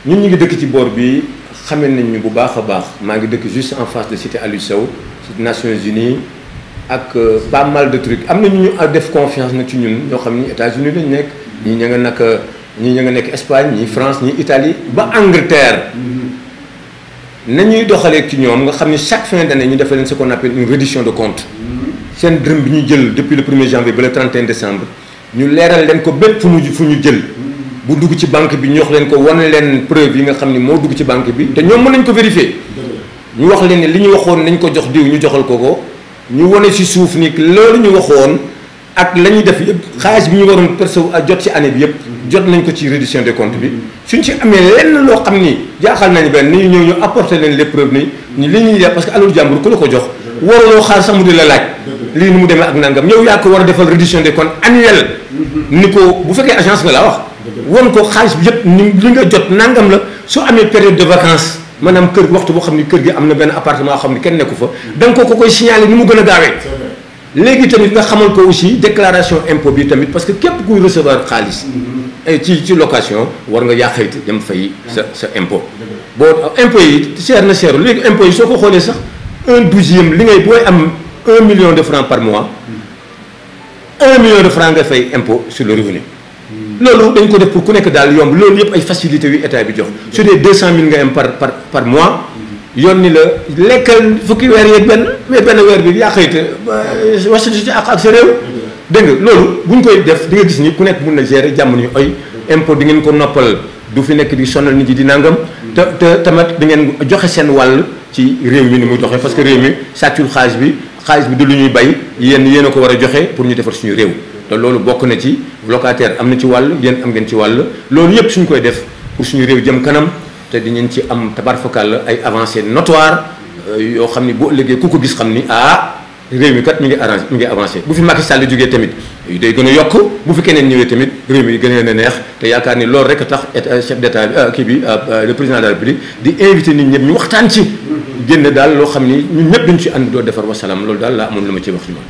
ñun ñu ngi dëkk ci boor bi xamee nañ ñu bu baax a baax maa ngi dëkk juste en face de cité Aliou Sow ci Nations Unies ak pas mal de trucs am na ñu def confiance nag ci ñun ñoo xam ni États-Unis lañ nekk ñii ña nga nekk Espagne ñii France ñii Italie ba Angleterre nañuy doxalee ci ñoom nga xam ni chaque fin d'année ñu defal leen ce qu'on appelle une reddition de compte seen dërëm bi ñu jël depuis le 1er janvier ba le 31 décembre ñu leeral leen ko bépp fu ñu jël bu dugg ci banque bi ñu wax leen ko wane leen preuve yi nga xam ni moo dugg ci banque bi te ñoom mën nañ ko vérifier ñu wax leen ne li ñu waxoon nañ ko jox diw ñu joxal ko ñu wane ci suuf ni loolu ñu waxoon ak la ñuy def yëpp xaalis bi ñu waroon percevoir jot ci année bi yëpp jot nañ ko ci reddition des comptes bi suñ ci amee lenn loo xam ni jaaxal nañ benn ni ñëw ñu apporter leen les preuves ni li ñuy def parce que alalu jàmbur ku la ko jox waruloo xaar sax mu di la laaj lii ni mu demee ak nangam yow yaa ko war a defal reddition des comptes annuelle ni ko bu fekkee agence nga laa wax won ko xaalis bi yëpp ni li nga jot nangam la soo amee période de vacances maanaam kër waxtu boo xam ni kër gi am na benn appartement xam ni kenn nekku fa da nga ko koy signaler ni mu gën a gaawee léegi tamit nga xamal ko aussi déclaration impôt bi tamit parce que képp kuy recevoir xaalis ci location war nga yàqayte dem fay sa impôt boo impôt yi cher na cher léegi impôt yi soo ko xoolee sax 1/12 li ngay booy am 1 million de francs par mois 1 million de francs nga fay impôt sur le revenu loolu dañ ko def pour ku nekk daal yomb loolu yëpp ay facilités yu état bi jox su dee 200 000 nga am par mois yoon ni la lekkal fukki weer yeeg benn mais benn weer bi yaa xëyte wasu ci ak sa réew dégg nga loolu bu ñu koy def di nga gis ni ku nekk mun na gérer jàmm ni oy impôt di ngeen ko noppal du fi nekk di sonal nit ñi di nangam te tamit di ngeen joxe seen wàll ci réew mi ni muy doxee parce que réew mi sàccul xaalis bi du lu ñuy bay yéen a ko war a joxe pour ñu defar suñu réew te loolu bokk na ci locataire am na ci wàll yéen am ngeen ci wàll loolu yëpp suñ koy def pour suñu réew jëm kanam te dinañ ci am tabarfakal ay avancées notoires yoo xam ni boo ëllëgee ku ko gis xam ni réew mi kat mi ngi avancé bu fi Macky Sall jógee tamit day gën a yokk bu fi keneen ñëwee tamit réew mi gën a neex te yaakaar ni loolu rek a tax chef d'état le président de la République di invité nit ñëpp ñu waxtaan ci génn daal loo xam ni ñun ñëpp dañu ci ànd doo defar wasalaam loolu daal laa amoon lu ma ci wax ci moom